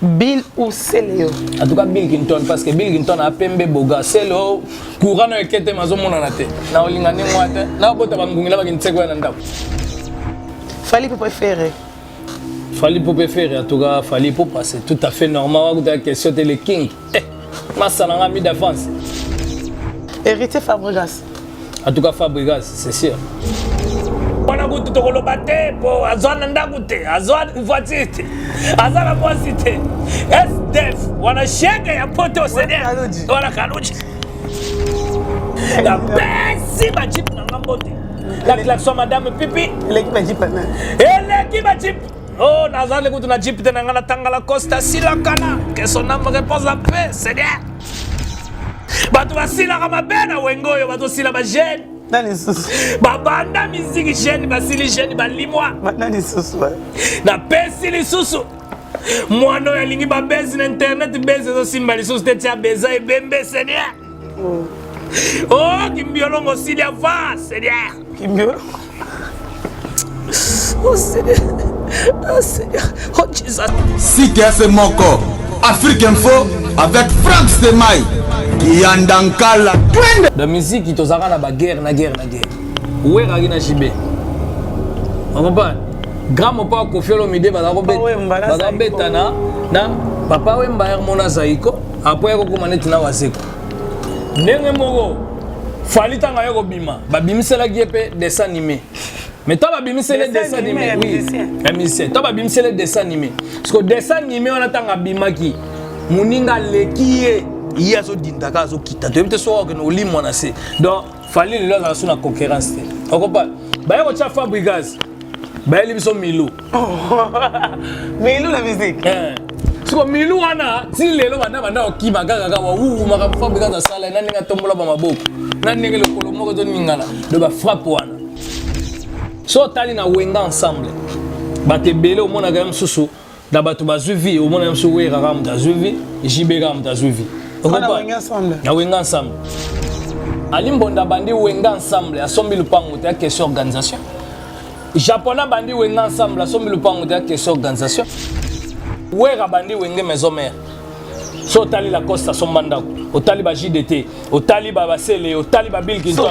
Bill ou Celeo? En tout cas Bill Clinton parce que Bill Clinton a pembe boga Celeo courant na ekete mazomonana te na olinga ndenge wana te na bota bangungi na bakinseko ya na ndako. Fally Ipupa Ferre. Fally Ipupa Ferre en tout cas Fally Ipupa c'est tout à fait normal wakuta question te le king. Eh, masala nga mi d'avance. Héritier Fabregas. En tout cas Fabregas c'est sûr. wana kutu tokoloba te mpo azwa na ndako te azwa voiture te aza na mwasi te sdf wana shege ya poto seigneur wana kaluji napesi bajipe na nga mbote la klaxon madame pipi eleki bajipe eleki bajipe oh nazali kutu na jipe te na nga natanga la costa silakana que son âme repose en paix seigneur bato basilaka mabe na wenge oyo bazosila bagene nani lisusu babanda miziki jeune basili jeune balimwa nani lisusu napesi lisusu mwana oyo alingi babezi na internet bezi ezosimba lisusu te tia beza ebembe seigneur oh, oh kimbiolongo osili ava seigneur kimbiolongo oh seigneur oh seigneur oh jesus Site moko Afrique Info avec Franck Stemay Kiyanda Nkala twende na miziki tozalaka na baguerre na guerre na guerre weraki na JB ocomprendre grand mopa Koffi Olomide baza kobetana na papa Wemba Hermona Zaiko apres akokoma neti na Wazeko ndenge moko Fally ntango aye kobima babimiselaki ye mpe dessin animé mais ntango babimiseli dessin animé oui ya musicien ntango babimiseli dessin animé parce que dessin animé wana ntango abimaki moninga aleki ye ye azodindaka azokita toyebi te soki akokende kolimwa na se donc Fally lelo azala so na concurrence te okopa baye kotya Fabregas bayeli biso Milou Milou na musique eh. siko Milou wana ti lelo banda banda kokima kaka kaka wawuwu makambo Fabregas asala na ndenge atombola ba maboko na ndenge lokolo moko ezoningana do bafrappe wana so otali na Wenga ensemble bato ebele omonaka ye mosusu na bato bazwi vie omona ye mosusu Wera kaka moto azwi vie JB kaka moto azwi vie na Wenga ensemble Ali Mbonda abandi Wenga ensemble asombi lupango te ya question organisation Japonais abandi Wenga ensemble asombi lupango te ya question organisation Wera abandi Wenge maison mère so otali Lacoste asomba ndako otali ba JDT otali ba basele otali ba Bill Clinton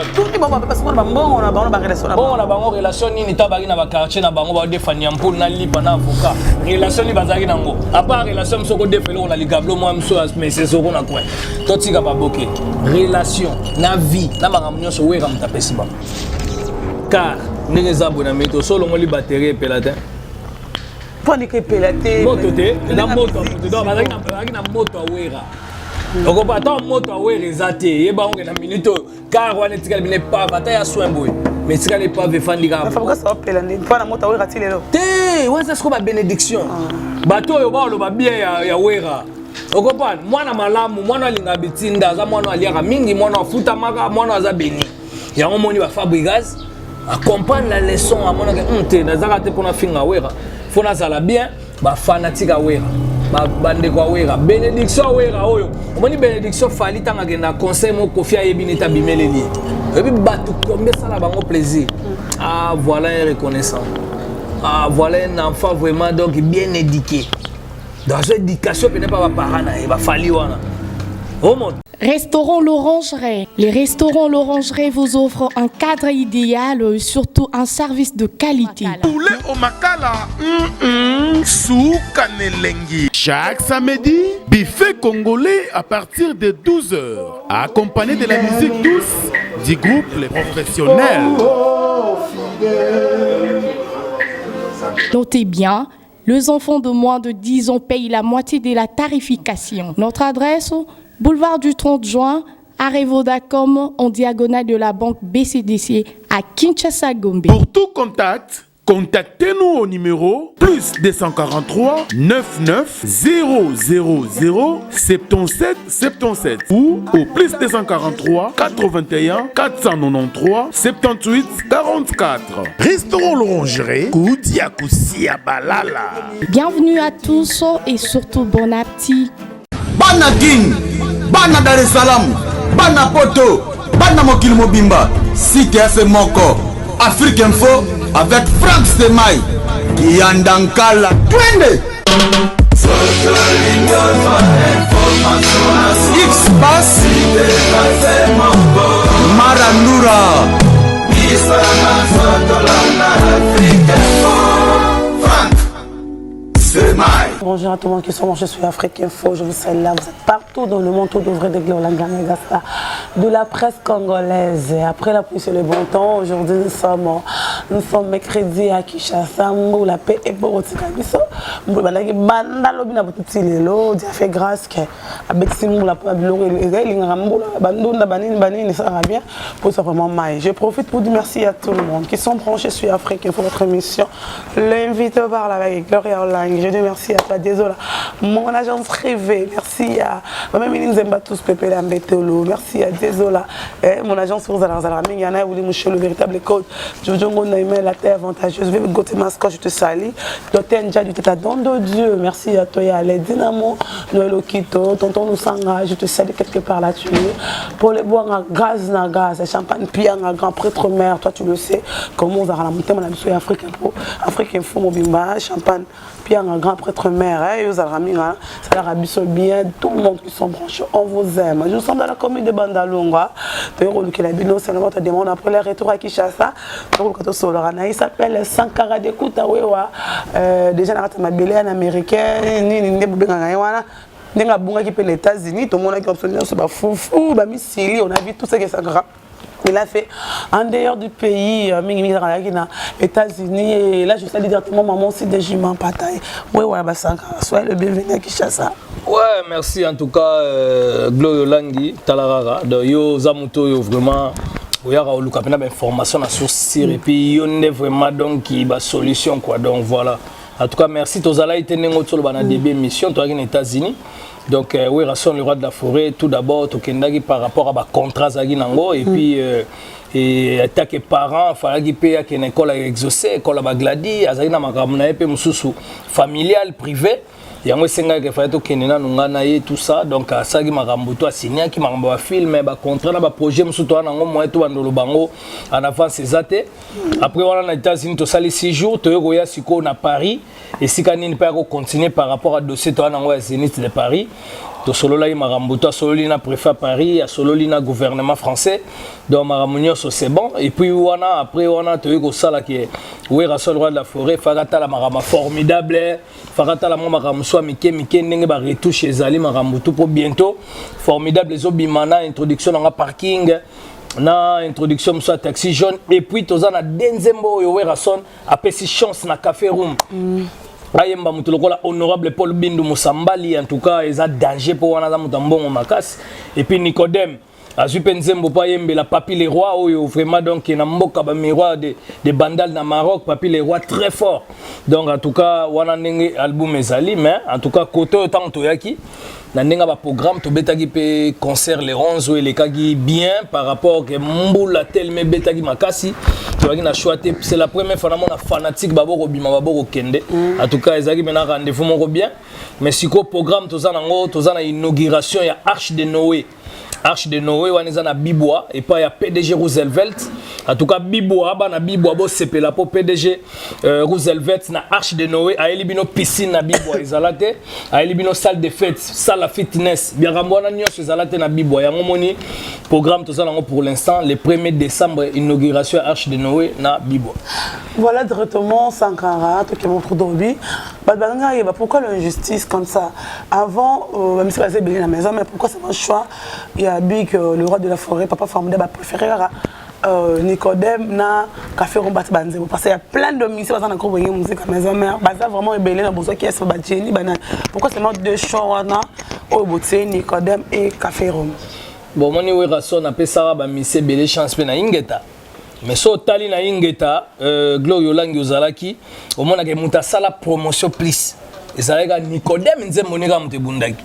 mbongo na bango ba bongo na bango relation nini ta baki na ba quartier na bango baodefa niampule na lipa na avocat relation nini bazalaki nango à part relation mosu okodefa eloko na ligablo mwa mosu mesesoko na coin totika baboke relation na vie na makambo nyonso Wera moto apesi bango car ndenge eza boye na mito so olongoli batterie epela te mpo ndeko epela te moto te eza moto ya moto donc bazalaki na moto ya Wera okopa ata moto ya Wera eza te yeba onge na minute oyo car wana etikali bino epave ata ya soin boye mais etikali epave efandi kaka moto ya Wera ti lelo te wana eza sikoyo babénédiction bato oyo baoloba bien ya Wera okopane mwana malamu mwana alingaka bitinda aza mwana aliaka mingi mwana afutamaka mwana aza beni yango moni baFabregas acomprendre la leçon amonaka te nazaka te mpona finga Wera fo nazala bien bafanatique ya Wera bandeko ya Wera bénédiction ya Wera oyo omoni bénédiction Fally ntango akende na conseil moko Koffi ayebi neti abimeleli ye oyebi bato combien esala bango plaisir ah voilà un reconnaissant ah voilà un enfant vraiment donc bien éduqué dans éducation pene pa baparent na ye baFally wana omona Restaurant L'Orangerie. Les restaurants L'Orangerie vous offrent un cadre idéal et surtout un service de qualité. Poulet au makala, suka n'elengi. Chaque samedi, buffet congolais à partir de 12h, accompagné de la musique douce du groupe Les Professionnels. Notez bien, les enfants de moins de 10 ans payent la moitié de la tarification. Notre adresse, boulevard du 30 juin, arrêt Vodacom, en diagonale de la banque BCDC à Kinshasa Gombe. Pour tout contact, contactez-nous au numéro plus 243 99 000 77 77 ou au plus 243 81 493 78 44. Restaurant L'Orangerie, Koudia Koussia Balala. Bienvenue à tous et surtout bon appétit. Bana Kin, bana Dar es Salaam, bana Poto, bana mokili mobimba, site ya se moko, Afrique Info avec Franck Stemay, Kiyanda Nkala, twende! Abbas Marandura. Bonjour à tout le monde qui sont je suis Afrique Info, je vous salue là, vous êtes partout dans le monde, tout devrait de Gasta, de la presse congolaise. Et après la pluie, c'est le bon temps. Aujourd'hui, nous sommes mercredi à Kinshasa, où la paix est pour Otikabiso. Mbula banda lobi na butu lelo, Dieu fait grâce que abetisi mbula po biloko elingaka mbula bandunda banini banini ça va bien pour ça vraiment mai. Je profite pour dire merci à tout le monde qui sont branchés sur Afrique Info, votre émission L'invité parle avec Gloria Olang. Je dis merci à toi, désolé, mon agence rêvée. Merci à Mme Nzemba tous Pépé Lambetolo. Merci à Désolé, eh, mon agence Rosala Mingana, Willy Mouchel, le véritable code. Jojo Naïmé, la terre avantageuse. Vive Gauthier Masco, je te salue. Docteur Ndja du Tata Don de Dieu. Merci à toi, les Dynamo, Noël Okito, Tonton Noussanga, je te salue quelque part là, tu es. Pour les boire, gaz na gaz, champagne, pierre, grand prêtre mère, toi tu le sais, comment on a la montée, mon ami, Afrique Info, Afrique Info, Mobimba, champagne, pierre, grand prêtre mère, hein, ça leur a bien, tout le monde qui sont branchés, on vous aime. Nous sommes dans la commune de Bandalungwa, c'est notre demande après le retour à Kinshasa, il s'appelle Sankara de Koutawewa, déjà dans ma belle américain, ni ni ndenge abungaki mpe na États-Unis, tomonaki biso nyonso bafufu bamisili, on a vu tout ce que Sankara il a fait en dehors du pays, mingi mingi azalaki na États-Unis. Et là je salue directement maman aussi de Juma Pataye. Ouais ouais, ba Sankara, soyez le bienvenu à Kinshasa. Ouais, merci en tout cas Gloria Olangi talarara. Donc yo za moto yo vraiment oyaka oluka mpena bainformation na source sûre et puis yo nde vraiment donc ba solution quoi. Donc voilà. En tout cas merci tozalaki te ndenge otoloba na début émission toyaki na États-Unis. Donc Werrason le roi de la forêt, tout d'abord tokendaki par rapport à bacontrat azalaki nango et puis et atake parent falaki mpe akende école ya exaucé, école ya bagladi, azalaki na makambo na ye mpe mosusu familial privé, yango esengaki efali tokende nanu nga na ye tout ça. Donc asalaki makambo to asignaki makambo ya bafilm, bacontrat na baprojet mosusu toza nango, moyen to bandolo bango en avance eza te. Après wana na États-Unis tosali 6 jours, toye koya sikoyo na Paris esika nini mpe ya kocontinue par rapport à dossier toza nango ya Zénith de Paris. Tosololaki makambo to asololi na préfet Paris, asololi na gouvernement français, donc makambo nyonso c'est bon. Et puis wana après wana toyei kosala ke Werrason roi de la forêt faka tala makambo formidable, faka tala mwa makambo mosusu ya mike mike ndenge baretouche ezali makambo tu mpo bientôt formidable ezobima na introduction nanga parking na introduction mosusu ya taxi jaune. Et puis toza na de nzembo oyo Werrason apesi chance na Café Room ayemba moto lokola honorable Paul Bindu Mosambali. En tout cas eza danger mpo wana aza moto ya mbongo makasi. Et puis Nicodème azwi mpe nzembo mpo ayembela Papi le Roi oyo vraiment donc na mboka bamiroir de Bandal na Maroc, Papi le Roi très fort. Donc en tout cas wana ndenge album ezali. Mais en tout cas côté oyo ntango toyaki na ndenge ya baprogramme, tobetaki mpe concert le 11 oyo elekaki bien par rapport ke mbula telema ebetaki makasi, tozalaki na choix te. C'est la première fois namona fanatique babokobima babokokende. En tout cas ezalaki mpena rendez-vous moko bien. Mais sikoyo programme toza nango, toza na inauguration ya Arche de Noé. Arche de Noé wana eza na Bibwa epai ya PDG Roosevelt. En tout cas Bibwa, bana Bibwa bosepela mpo PDG Roosevelt na Arche de Noé ayeli bino piscine na Bibwa ezala te, ayeli bino salle de fête, salle ya fitness, biakambo wana nyonso ezala te na Bibwa. Yango moni programme toza nango pour l'instant, le 1er décembre, inauguration ya Arche de Noé na Bibwa. Voilà, directement Sankara, tokemo Dobi. Bah, pourquoi l'injustice comme ça? Avant, même si c'est la maison, mais pourquoi c'est un choix? Il y a Big, le roi de la forêt, Papa Formidable, a préféré Nicodème na Café Rombat Banzebo. Parce qu'il y a plein de musiciens dans la musique à maison mère. Baza vraiment ebele na besoin qui est ba Jenny banane. Pourquoi seulement deux choix wana au boté Nicodème et Café Rom? Bon, moni Werrason apesaka bamisi ebele chance mpe na Ingeta, mais so otali na Ingeta, Gloria Olangi ozalaki omonaka moto asala promotion plus ezalaki kaka Nicodème, nzembo ndenge kaka moto ebundaki.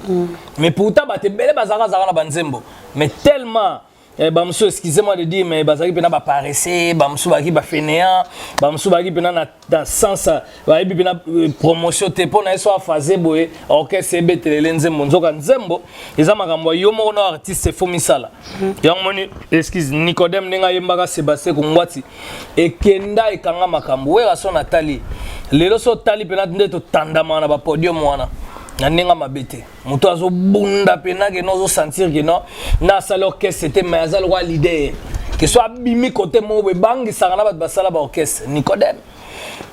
Mais pourtant bato ebele bazalaka zalaka na banzembo, mais tellement bamosusu, excusez-moi de dire, mais bazalaki mpena baparesse, bamosusu bazalaki bafainéant, bamosusu bazalaki mpena na sens bayebi mpena promotion te. Mpo na ye so afaze boye orchestre ebetelele nzembo, nzoka nzembo eza makambo ya yo moko na artiste efo misala. Yango moni, excuse, Nicodème ndenge ayembaka Sébastien Kongwati ekenda ekanga makambo. Wera so natali lelo, so otali mpena nde totandamaka na bapodium wana. Na ndenge mabe te, moto azobunda mpena ke no ozosentir ke no na asali orchestre te, mais aza lokwa leader ke so abimi kote moko boye, ebangisaka na bato basala baorchestre. Nicodème,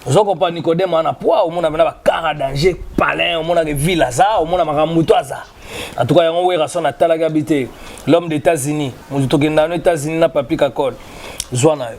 ozo comprendre? Nicodème wana poids, omona mpena bakara danger palin, omonaka ville aza, omona makambo moto aza. En tout cas, yango Werason atalaki abi te, l'homme d'États-Unis, moto tokendaka no États-Unis na Papi Kakol, zwa na yo.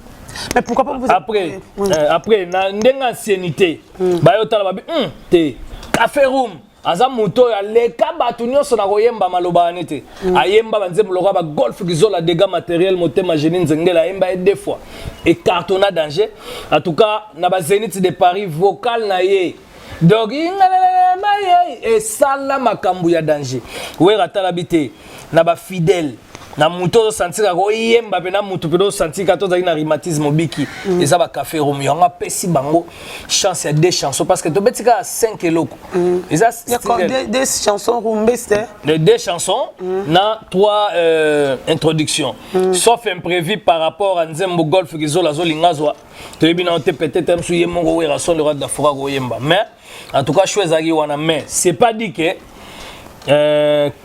Mais pourquoi pas vous? Après, après na ndenge ancienneté, bayo tala babi te, Café Room aza moto oyo aleka bato nyonso na koyemba maloba wana te. Ayemba banzembo lokola bagolf kizola, dégâts matériel, motema génie nzengela, ayemba ye deux fois ecartonna danger. En tout cas, na bazénith de Paris, vocal na ye donc ingalelema ye esala makambo ya danger. Wera atala bi te na bafidèle na moto ozosentir kaka oyemba mpe na motu mpe ozosentir kaka tozalaki na rhumatisme obiki. Eza bacafé Room, yango apesi bango chance ya deux chansons, parce que tobeti kaka 5 eloko eza. Deux chansons rumbiste. Deux chansons na trois introductions, sauf imprévu par rapport à nzembo Golf Kizola azolinga azwa, toyebi nano te, peut-être mosu ye moko Werason le roi de la forêt koyemba. Mais en tout cas, choix ezalaki wana, mais c'est pas dit que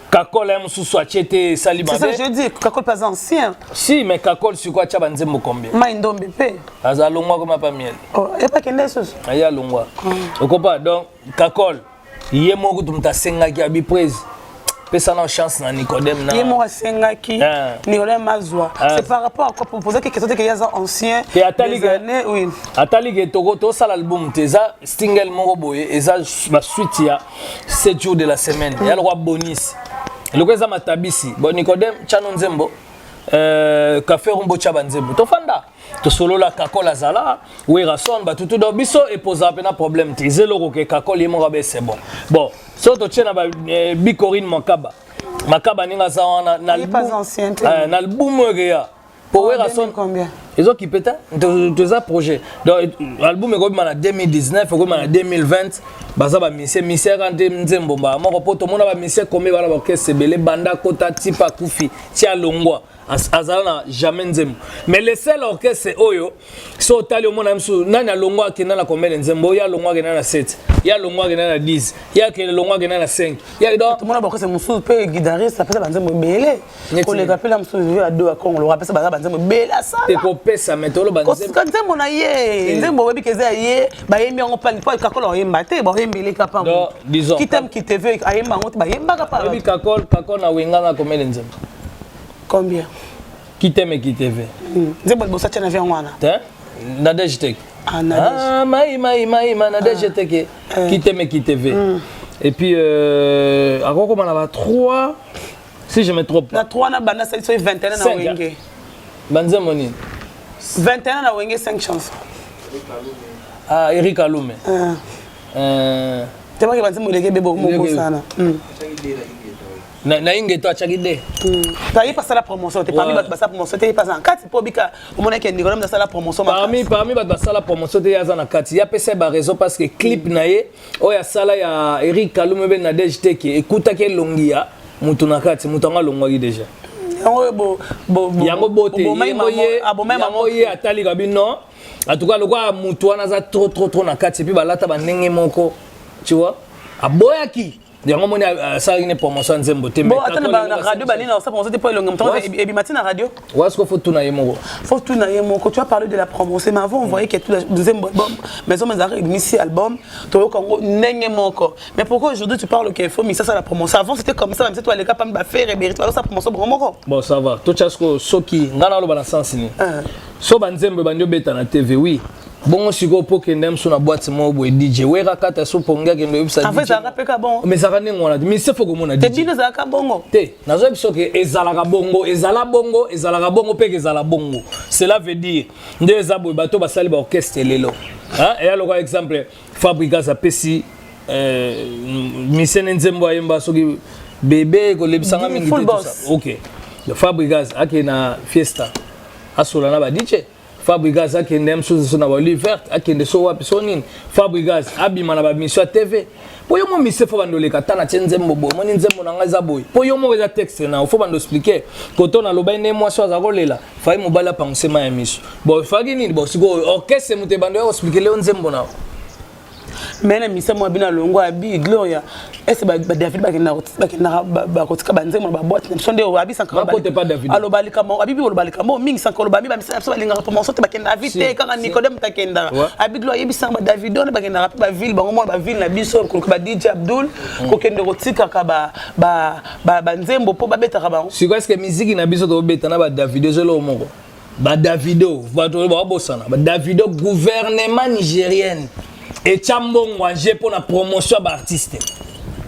Kakol ya mosusu atie te esali mabe. C'est ça je dis, Kakol pas ancien. Si, mais Kakol sikoyo atia banzembo combien? Mai Ndombe mpe. Aza alongwa koma pa miel. Oh, epakende susu. Aye alongwa, okopa. Donc Kakol ye moko kutu moto asengaki abi prise pesa na chance na Nicodème na Ye moko asengaki Nicodème azwa. C'est par rapport à quoi pour poser quelque question que ye aza ancien? Te, atali ke oui. Atali ke toko tosala album te, eza single moko boye, eza basuite ya 7 jours de la semaine, ya lokwa bonus, eloko eza matabisi. Bon, Nicodème tiano nzembo, Café Rumbo tia banzembo, tofanda tosolola. Kakol azala, Werason, batutu, donc biso epozaka mpena problème te. Eza eloko ke Kakol ye moko abe c'est bon. Bon, so totie na bicorine Makaba, Makaba ndenge aza wana na album oyo ekeya po Werason ezokipe te, toza projet. Donc album ekobima na 2019, ekobima na 2020. Baza bamisie misie kaka nde nzembo mbala moko, mpo tomona bamisie komi bana baorchestre ebele banda kota tipa akufi ti alongwa, azala na jamais nzembo. Mais le seul orchestre oyo so otali, omona mosusu nani alongwa akenda na combien de nzembo? Oyo alongwa akenda na 7, ye alongwa akenda na 10, ye akende longwa akenda na 5. Tomona baorchestre mosusu mpe guitariste apesa banzembo ebele koleka mpe na mosusu ya do ya Kongo, apesa baza banzembo ebele asala. Te, kopesa me toloba. Nzembo na ye, nzembo oyebi ke eza ya ye, bayembi yango pali po Kakola oyemba te, bayembeleka pa kitem kiteve ayemba yango te, bayembaka pa. Oyebi Kakol, Kakol na Wenganga combien de nzembo? Combien? Kiteme kiteve. Nzembo liboso atia na vie yango wana. Te, Nadege Teke. Ah, mai mai mai ma Nadege Teke, Kiteme Kiteve, et puis akokoma na ba 3 si je me trompe. Na 3 na banda sali so 21 na Wenge. Banzembo nini? 21 na Wenge, 5 chansons. Ah, Eric Alume. Tebaki banzembo eleke bebo mokosana. Na Ingeto atiaki de. Ye pasala promotion te parmi bato basala promotion te, ye pasa na kati mpo bika omonaki Nicolas moto asala promotion. Parmi bato basala promotion te, ye aza na kati. Ye apesa ye baraison parce que clip na ye oyo asala ya Eric Kalume mpe Nadege Teke ekutaki elongi ya moto na kati, moto yango alongwaki déjà. Yango bote yango ye atali kabi non. En tout cas, lokola moto wana aza trop trop trop na kati, et puis balata bandenge moko, tu vois, aboyaki yango. Moni asalaki ne promotion ya nzembo te. Bon, ata na radio banini osala promotion te mpo elongi moto ebima ti na radio. Wasiko faut tuna ye moko. Faut tuna ye moko. Tu as parlé de la promotion, mais avant on voyait que tout nzembo maison ezalaka ebimisi album, toyoka yango ndenge moko. Mais pourquoi aujourd'hui tu parles qu'il faut misa la promotion? Avant c'était comme ça, même si toi aleka pami baFerre eberi, tu la promotion bango moko. Bon, ça va, totya sikoyo. Soki ngai naloba na sens nini, so banzembo ebandi obeta na TV, oui, bongo sikoyo mpo okende mosu na boîte moko boye, DJ Wera kata so pongi akende oyebisa. Ezalaka mpe ka bongo. Mais ezalaka ndenge wana te, mise faut komona. Te, bino ezalaka bongo. Te, nazoyebi soki ezalaka bongo, ezala bongo, ezalaka bongo mpe ezala bongo. Cela veut dire nde eza boye, bato basali baorchestre lelo, eya lokola exemple Fabrigas apesi misene nzembo ayemba soki bebe kolebisanga mingi te. Ok, Fabrigas akende na fiesta, asola na ba DJ. Fabrigas akende mosusu so na baolive verte, akende so wapi so nini. Fabrigas abima na bamission ya TV mpo yo mo mise faut bando oleka ta na tie nzembo boye, omoni nzembo na ngai eza boye, mpo yo moko eza texte na faut bando expliquer koto nalobai nde mwasi oyo aza kolela fai mobali apanguse mai ya miso. Bon, efaki nini? Bon, sikoyo orchestre moto ebando ya koexpliquer leo nzembo na. Mais na misa mwa bino alongo abi Gloria, est-ce ba David bakendaka bakotika banzembo na baboîte na biso nde abi Sankara aloba likambo, abi oloba likambo mingi, Sankara oloba mi bamisa na biso balingaka promotion te, bakendaka vi te, kaka Nicodème takendaka. Abi Gloria ayebisanga ba David wana bakendaka mpe baville bango mona baville na biso, koluka ba DJ Abdul, kokende kotikaka banzembo mpo babetaka bango. Sikoyo, est-ce miziki na biso tobeta na ba Davido ezoloo moko? Badavido, bato babosana Badavido. Gouvernement nigérienne etya mbongo ange mpo na promotion ya baartiste,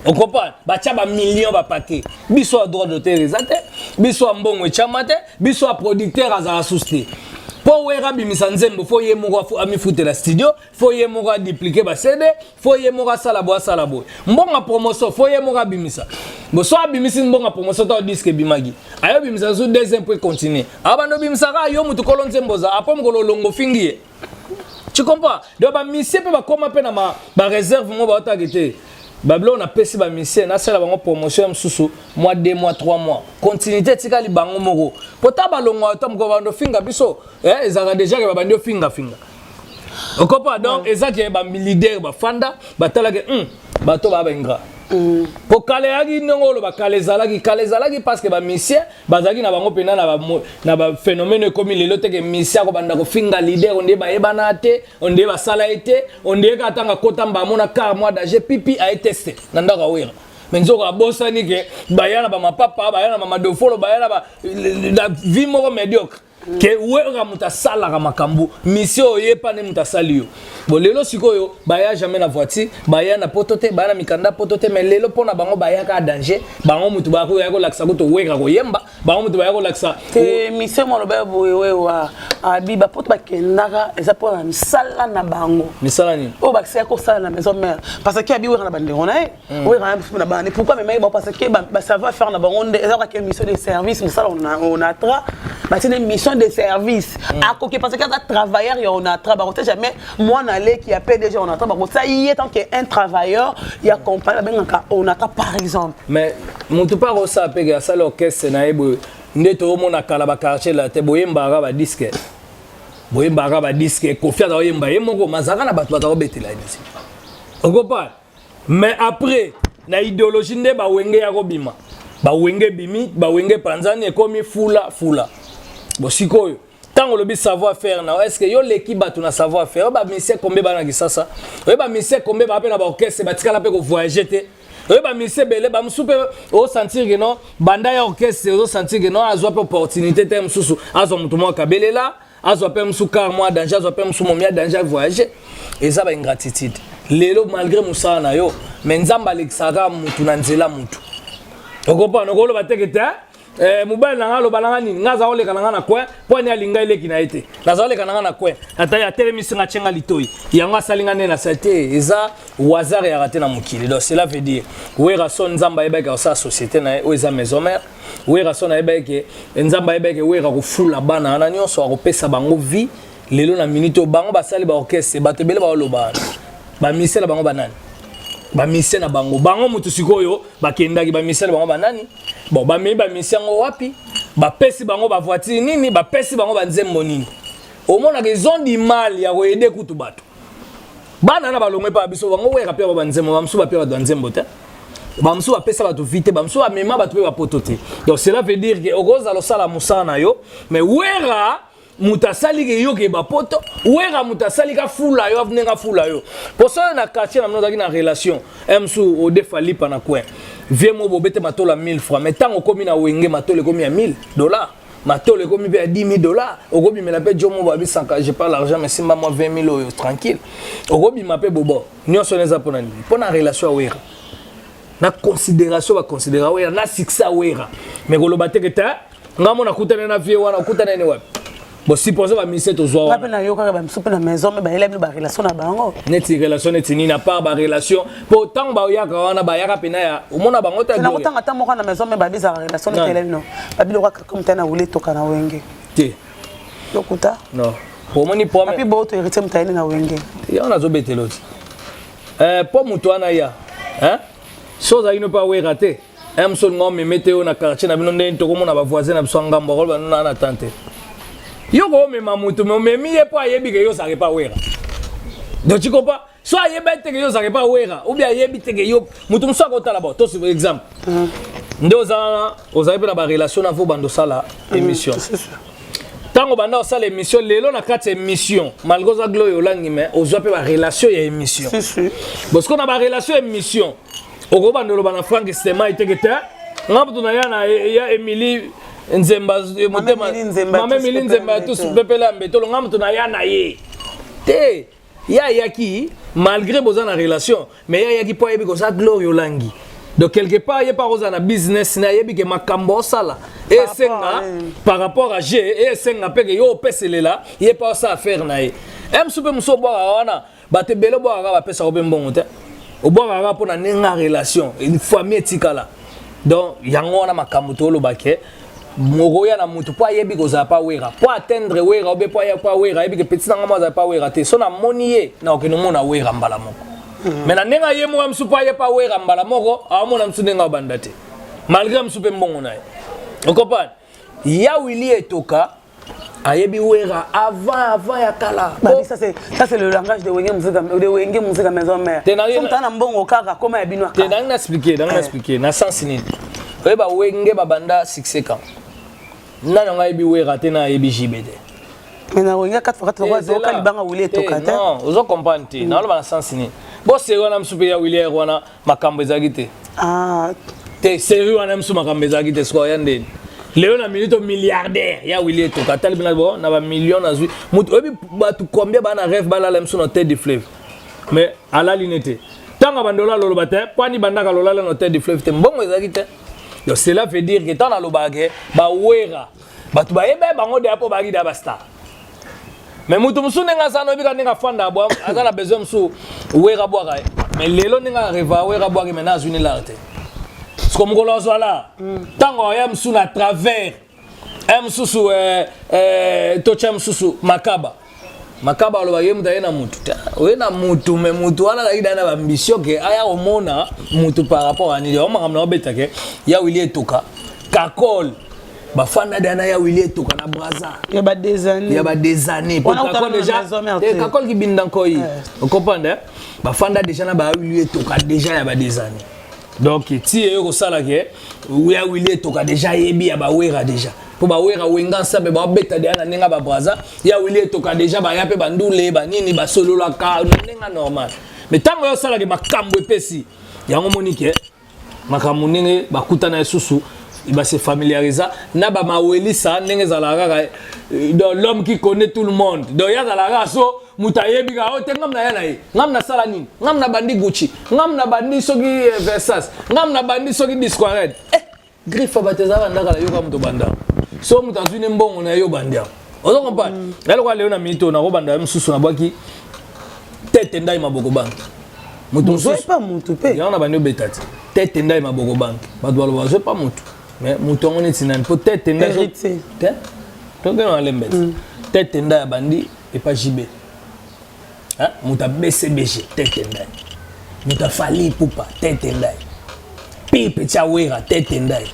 ocomprendre? Batya bamillion, bapaquet. Biso ya droit d'auteur eza te, biso ya mbongo etyama te, biso ya producteur azala susu te. Mpo Wera abimisa nzembo, faut ye moko amifutela studio, faut ye moko aduplike baCD, faut ye moko asala boye, asala boye. Mbongo ya promotion, faut ye moko abimisa. Bo so abimisi mbongo ya promotion, to disque ebimaki, ayo obimisa so deuxième po econtinue, abanda obimisaka yo motu kolo nzembo oza. Après mokolo olongo ofingi ye, tu comprends? Donc bamusicien mpe bakóma mpe na baréserve mo, baotaki te. Babiloko napesi bamusicien, nasala bango promotion ya mosusu mois, 2 mois, 3 mois, continuité etikali bango moko. Po ta balongwa ta mokolo bando ofinga biso, ezalaka déjà ke babandi ofingafinga, okopa. Donc eza ke baleader bafanda, batalaki bato baa baingrat. Po kala eyaki ndenge oloba, kala ezalaki, kala ezalaki parce que bamusicien bazalaki na bango mpena na baphénomène. Ekomi lelo teke musicien akobanda kofinga leader, ondie bayebana te, ondie basala ye te, ondie kaka ntango akota mbamona car mwa danger pipi aye teste na ndako awera. Me nzoko abosani ke baya na bamapapa, baya na bamadofolo, baya na vie moko médiocre, ke Wera moto asalaka makambo mission oyo yepa nde moto asali yo. Bon, lelo sikoyo baya jamais na voiture, baya na poto te, baya na mikanda poto te. Mais lelo mpo na bango bayaka danger, bango moto baya kolakisa kuto Wera koyemba, bango moto baya kolakisa. Te, mission maloba ya boye, wewa abi bapoto bakendaka eza mpona misala na bango. Misala nini? Oyo bakisaka kosala na maison mère, parce que abi Wera na bandeko na ye, Wera na bana. Pourquoi memaki bango? Parce que basavoir faire na bango nde eza kaka mission de service. Mosala Onatra, batindi mission de service, akoki, parce que aza travailleur ya Onatra. Bakotia jamais mwana aleki ya PDG Onatra, bakotia ye tant que un travailleur ya compagnie babengaka Onatra, par exemple. Mais motu mpe akosala mpe asala orchestre na ye boye nde toomona kala baquartier la te, boyembaka badisque, boyembaka badisque. Kofi aza koyemba ye moko, mazalaka na bato baza kobetela ye musique, okopa. Mais après na idéologie nde bawenge ya kobima, bawenge ebimi, bawenge epanzani, ekomi fula fula. Bo sikoyo ntango olobi savoir faire na, est ce que yo leki bato na savoir faire? Oyo bamusicien kombe bana Kisasa, oyo bamusicien kombe baa mpe na baorchestre, batikala mpe kovoyage te. Oyo bamusicien ebele, bamosusu mpe osentir ke non, banda ya orchestre, ozosentir ke non, azwa mpe opportunité te. Mosusu azwa motu moko akabelela, azwa mpe mosu car mwa danger, azwa mpe mosu momi ya danger, avoyage. Eza baingratitude. Lelo malgré mosala na yo, mais Nzambe alekisaka mutu na nzela mutu, okopana. Okoloba teke te, mobali na nga aloba na nga nini, nga aza koleka na nga na coin mpo ani alinga eleki na ye te. Naza koleka na nga na coin, ata atelemisi nga, atyenga litoi, yango asali nga nde nasali te. Eza hasard eyaka te na mokili. Donc cela veut dire Werason, Nzambe ayebaki kosala société na ye oyo eza maison mère. Werason ayebaki ke Nzambe ayebaki ke Wera kofula bana wana nyonso, akopesa bango vie. Lelo na minute oyo bango basali baorchestre, bato ebele baoloba wana bamusicien na bango banani, bamusicien na bango, bango motu sikoyo bakendaki, bamusicien na bango banani? Bon, bamemi bamusicien yango wapi? Bapesi bango bavoiture nini? Bapesi bango banzembo nini? Omonaka ils ont du mal ya koaider kutu bato bana na balongwe mpa biso. Bango Wera mpe banzembo, bamosusu bapia bato banzembo te, bamosusu bapesa bato vie te, bamosusu bamema bato mpe bapoto te. Donc cela veut dire ke okozala osala mosala na yo, mais Wera moto asali ke yo ke bapoto, Wera moto asali ka fula yo ndenge afula yo. Poso oyo na quartier na bino ozalaki na relation mosu odefa lipa na coin vie mo bobete matolo ya 1000 francs, mais ntango okomi na Wenge, matolo ekomi ya 1000 dollars, matolo ekomi mpe ya 10 000 dollars. Okobimela mpe jo mo babisaka, j'ai pas l'argent, mais simba mwa 20 000 oyo tranquille, okobima mpe bobo nyonso wana. Eza mpona nini? Mpo na relation ya Wera, na considération baconsidéra Wera, na succès ya Wera. Mais koloba teke te, nga mo nakutani na vie wana, okutani ni wapi? Bon, suppose bamusicien tozwa wana mpe nayokaka bamisu mpe na maison me bayela bino barelation na bango. Neti relation neti nini? À part barelation, mpo ntango bayaka wana, bayaka mpena ya omona bango te. Nakotanga ata moko na maison me babizaka relation neti yela bino babiloko kaka moto na wule toka na Wenge. Te. Lokuta. Non, omoni. Papi boto héritier moto ayeli na Wenge. Yango nazobetela oti mpo moto wana ya so ozalaki no mpe awera te, moso olinga omeme te oyo na quartier na bino ndenge tokomona bavoisin na biso ya ngambo, akoloba nona na tan te. Yo koomema motu, me omemi ye mpo ayebi ke yo ozalaka epa Wera. Donc tu comprends? So ayeba te ke yo ozalaka epa Wera, ou bien ayebi te ke yo moto mosusu akotala. Bon, to exemple nde oza wana, ozali mpe na barelation na vo banda osala émission. Ntango banda osala émission, lelo na kati ya émission, malgré oza Gloire Olangi, mais ozwa mpe barelation ya émission. Bosiko na barelation ya émission, okobanda oloba na Frank Stema eteke te: nga moto na ya na ya Emily Nzemba motema, mama Emily Nzemba ya tusu pepele ya mbetolo, nga moto na ya na ye te. Ye ayaki malgré boza na relation, mais ye ayaki mpo ayebi koza Gloire Olangi. Donc quelque part ye mpe akozala na business na ayebi ke makambo osala esenga par rapport à g, esenga mpe ke yo opeselela ye mpe osala affaire na ye. E mosu mpe mosu obwakaka wana, bato ebele obwakaka, bapesaka mpe mbongo te, obwakaka mpo na ndenge ya relation, famille etikala. Donc yango wana makambo toloba ke mokoya na mutu mpo ayebi kozala pa Wera, mpo atteindre Wera, obe mpo aya pa Wera, ayebi ke petit nanga mo azala pa Wera te. So namoni ye, na okende omona Wera mbala moko. Mais na ndenge aye moko mosu mpo aye pa Wera mbala moko, aomona mosu ndenge aobanda te, malgré mosu mpe mbongo na ye. Okopane ya Wili Etoka ayebi Wera avant, avant ya kala. Bah, ça c'est ça, c'est le langage de Wenge Musica, de Wenge Musica Maison Mère. Te na mbongo kaka koma ya bino. Te, nangi na expliquer, nangi na expliquer na sens nini. Oyeba Wenge babanda succès kan nani yango ayebi Wera te, na ayebi JB te. Mais na Wenge 4 4 3 oka libanga Wili Etoka te. Non, ozo comprendre te. Naloba na sens nini. Bo série wana mosu mpe ya Wili wana, makambo ezalaki te. Ah. Te, série wana mosu makambo ezalaki te. Sikoyo ya ndeni lelo na minute milliardaire ya Wili Etoka atali bina bo na bamillion nazwi. Moto oyebi bato combien baa na rêve balala mosu na Hôtel du Fleuve, mais alali ne te. Ntango bandola aloloba te mpo ani bandaka lolala na Hôtel du Fleuve te, mbongo ezalaki te. Donc cela veut dire que ntango nalobaka ke bawera, bato bayeba bango deya mpo bayaki deya bastar. Mais moto mosusu ndenge aza na oyebika ndenge afanda bwa, aza na besoin mosusu Wera bwaka ye. Mais lelo ndenge areva Wera bwaki, maintenant azwi nelare te. Siko mokolo azwala ntango aya mosusu na travers aya mosusu, totya mosusu Makaba. Makaba aloba ye moto aye na mutu te, oye na mutu, mais mutu wana azalaki da na baambition ke aya komona mutu par rapport a nini. Yango makambo na obeta ke ya Wili Etoka kakol bafanda da na ya Wili Etoka na Braza. Ya ba des années. Ya ba des années. Wana kakol okutana na Maison Mère déjà te. Kakol kibinda nkoi, ocomprendre, bafanda déjà na ba Wili Etoka déjà ya ba des années. Donc ti eyo kosala ke ya Wili Etoka déjà ayebi ya bawera déjà, mpo bawera Wenga ensemble babeta deya na ndenge ya babraza. Ya Wili Etoka déjà baya mpe bandule banini, basololaka na ndenge normal. Mais ntango yo osalaka makambo epesi yango, moni ke makambo ndenge bakutana lisusu, base familiarisa na bamawelisa ndenge ezalaka kaka. Donc l'homme qui connaît tout le monde, donc ye azalaka kaka so moto ayebi kaka oyo te. Ngam na ya na ye, ngam nasala nini, ngam na bandi Gucci, ngam na bandi soki Versace, ngam na bandi soki Dsquared, griffe bato ezalaka ndaka na yoka moto banda so moto azwi ne mbongo na ye, yo bandi yango. Ozo comprendre? Eloko lelo na minute oyo nakobanda mosusu, nabwaki tete ndai maboko banke moto. Ozwi pa mutu mpe. Yango na bandi obeta te, tete ndai maboko banke. Bato baloba bazwi pa motu, mais motu yango neti nani? Mpo tete ndai Héritier. Te, tokende na lembe te. Tete ndai abandi epa JB, moto ya BCBG, tete ndai, moto afali Ipupa, tete ndai, pipe tia Wera, tete ndai.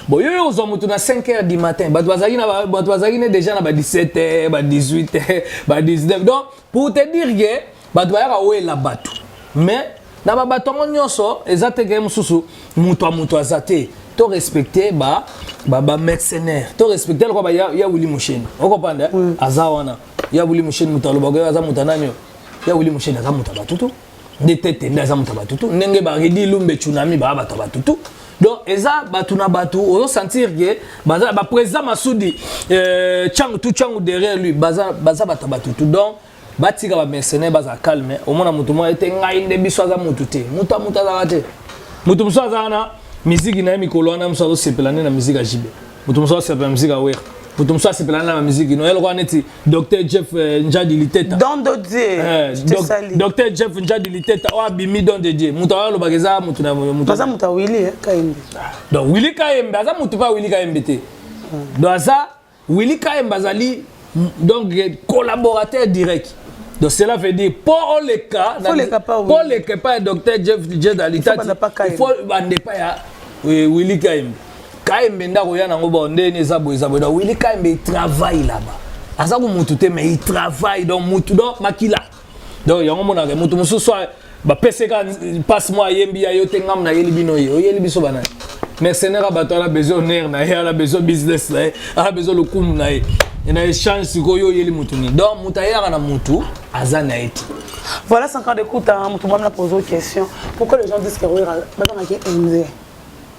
Bon, yo yo ozwa moto na 5 heures du matin, bato bazalaki na bato bazalaki ne déjà na ba 17 heures, ba 18 heures, ba 19. Donc pour te dire que bato bayaka wela bato, mais na babato yango nyonso eza te ke mosusu moto ya moto aza te. To respecte ba mercenaire, to respecte lokwa ba ya Wili Musheni. Okopanda aza wana ya Wili Musheni, moto alobaka aza moto anani oyo ya Wili Musheni, aza moto ya batutu nde tete nde aza moto ya batutu ndenge baredi Lumbe Tsunami baa bato ya batutu. Donc eza bato na bato, ozosentir ke baza baprésident Masudi, Changu tu Changu derrière lui, baza bato ya batutu. Donc batika bamercenaire, baza calme. Omona moto moko ete ngai nde biso aza motu te, moto ya moto azalaka te. Moto mosusu aza wana, miziki na ye mikolo wana, mosusu azosepela nde na miziki ya JB, moto mosusu azosepela na miziki ya Wera, moto mosusu asepela nde na bamiziki no eloko wana neti Dr Jeff Njadi Liteta. Don de Dieu. Je te salue. Dr Jeff Njadi Liteta oyo abimi don de Dieu, moto alobaka eza moto na moto. Aza moto ya Wili Kayembe. Donc Willy Kayembe aza motu mpe Willy Kayembe te. Donc aza Willy Kayembe azali donc collaborateur direct. Donc cela veut dire mpo oleka Faut oleka pa mpo oleka epai ya Dr Jeff Jedalitati, banda pa Kayembe. Il faut banda epai ya Willy Kayembe. Kayembe nde akoya nango bon ndeni eza boye, eza boye. Donc Willy Kayembe, il travaille là-bas, aza ko mutu te, mais il travaille. Donc mutu, donc makila. Donc yango omonaka moto mosusu bapesi kaka mpasi mwa ayembi ya yo te. Ngambo nayeli bino, ye oyeli biso banani? Mercenaire ya bato ala besoin honneur na ye, ala besoin business na ye, ala besoin lokumu na ye na échange. Sikoyo oyeli motu nini? Donc moto ayelaka na motu aza na ye te. Voilà, 50 écoute, hein, moto mwana pose une question: pourquoi les gens disent que Wera bazangaki indien?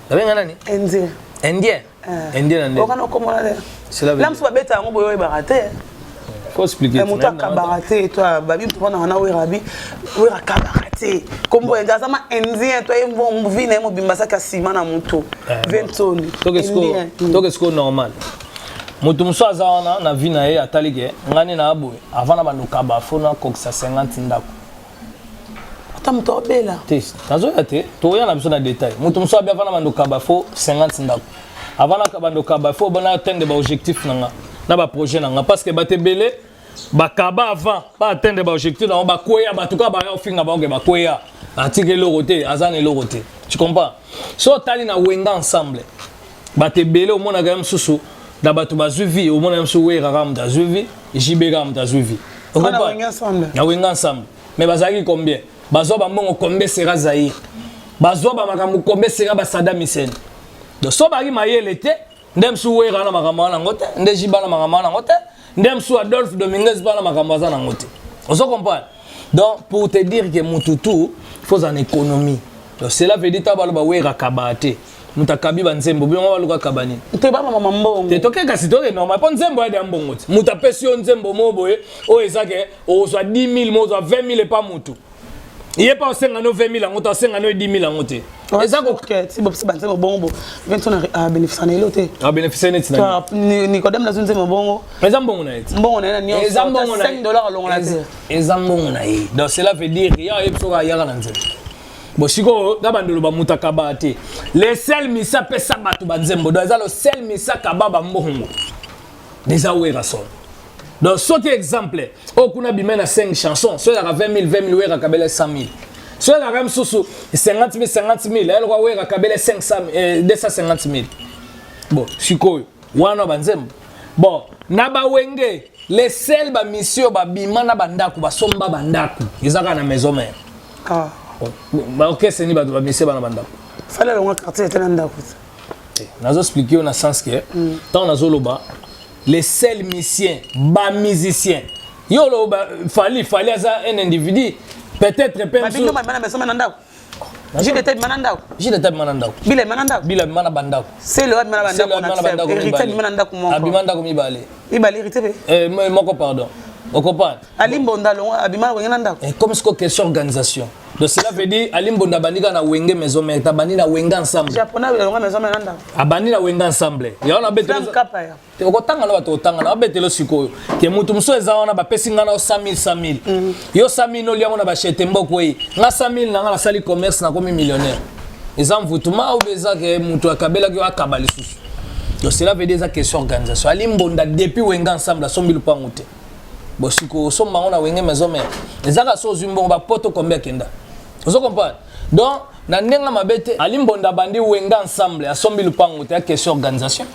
Babenga nani? Indien. Indien? Indien na nde? Okana okomona te. Cela veut La mosusu babeta yango boye, oyebaka te. Faut expliquer. Moto akabaka te. To babi moto mpona wana Wera bi Wera akabaka te. Kombo indien, aza ma indien. To ye vi na ye mobimba asaki nsima na moto ventoni. Toke sikoyo normal. Moto mosusu aza wana na vie na ye, atali ke ngai nde na boye, avant na bandokaba, faut nakokisa 50 ndako. Ata moto abela. Te, nazoya te, toya na biso na détail. Moto mosusu abi avant na bandokaba, faut 50 ndako. Avant na bandokaba, faut bana atteindre baobjectif na nga na baprojet na nga, parce que bato ebele bakaba avant baatteindre baobjectif na bango, bakweya. Bato kaka baya ofinga bango ke bakweya, atika eloko te, aza na eloko te. Tu comprends? So otali na Wenge Ensemble, bato ebele omonaka ye mosusu na bato bazwi vie. Omona ye mosusu, Wera kaka moto azwi vie, JB kaka moto azwi vie. Na Wenge Ensemble. Na Wenge Ensemble. Mais bazalaki combien? Bazwa bambongo combien? Sera Zaire bazwa bamakambo combien? Sera basadam Hussein. Donc so bazalaki mayele te nde mosusu Wera na makambo wana yango te, nde JB na makambo wana yango te, nde mosusu Adolphe Dominguez mpa na makambo aza nango te. Ozo comprendre? Donc pour te dire que mutu tu faut en économie. Donc cela veut dire ta baloba Wera kaba te, moto akabi banzembo biongo baluka kaba nini? Te, bamama mbongo. Te, toke kasi, toke normal, mpo nzembo yadi ya mbongo te. Moto apesi yo nzembo mo boye oyo eza ke ozwa 10 000, mo ozwa 20 000 epa motu, ye mpa osenga no 20 000 yango te, osenga no 10 000 yango te. Eza ti bopesi banzembo bongo bo Vincent abénéficie na elo te. Abénéficie neti na Nicodème nazwi nzembo bongo. Eza mbongo na ye te. Mbongo na ye na nyonso. Eza mbongo na 5 dollar alongola te. Eza mbongo na ye. Donc cela veut dire ya oyebi soki ayaka na nzembo bon. Sikoyo na bandolo bamoto akabaka te. Le seul misa apesa bato banzembo, donc eza le seul misa akaba bambongo, eza Werason. Donc soki exemple oyo kuna bima na 5 chansons, so ezalaka 20 000, 20 000, Wera akabela 100 000. So ezalaka mosusu 50 000, 50 000, eloko Wera akabela 500, 250 000. Bon, sikoyo wana banzembo. Bon, na bawenge, les seuls bamisio babima na bandako, basomba bandako, eza kaka na Maison Mère. Ah. Baorchestre ni bato bamisie bana bandako. Fally alongwa quartier ete na ndako. Te, nazoexplique yo na sens ke ntango nazoloba les seuls musiciens, bamusicien, yo oloba Fally, Fally aza un individu peut-être mpe. Babino bima na Maison na ndako, JDT bima na ndako. JDT abima na ndako. Bila bima na ndako. Bila abima na bandako. Selo abima na bandako. Abima na bandako. Héritier abima na ndako moko. Abima ndako mibale. Mibale, Héritier mpe. Moko, pardon. Okocomprendre? Ali Mbonda alongwa, abima na Wenge na ndako. Comme siko question organisation. Donc cela veut dire Ali Mbonda abandi kaka na Wenge Maison Mère, abandi na Wenge Ensemble. Japonais alongwa Maison Mère na ndako. Abandi na Wenge Ensemble, yango na Flamme Kapa ya Te, okotanga na bato, otanga na babetelo. Sikoyo ke motu mosusu eza wana, bapesi nga na yo 100 000, 100 000, yo 100 000 noliango na bachete mboko oyi nga 100 000 na nga nasali commerce, nakomi millionnaire. Eza mvutuma obe eza ke moto akabelaki yo akaba lisusu. Donc cela veut dire eza question organisation. Ali Mbonda depuis Wenge Ensemble asombi lupangu te. Bon, sikoyo osomba yango na Wenge Maison Mère, eza kaka so ozwi mbongo bapoto kombe akenda. Ozo comprendre? Donc na ndenge mabe te, Ali Mbonda abandi Wenge Ensemble, asombi lupangu te, ya question organisation.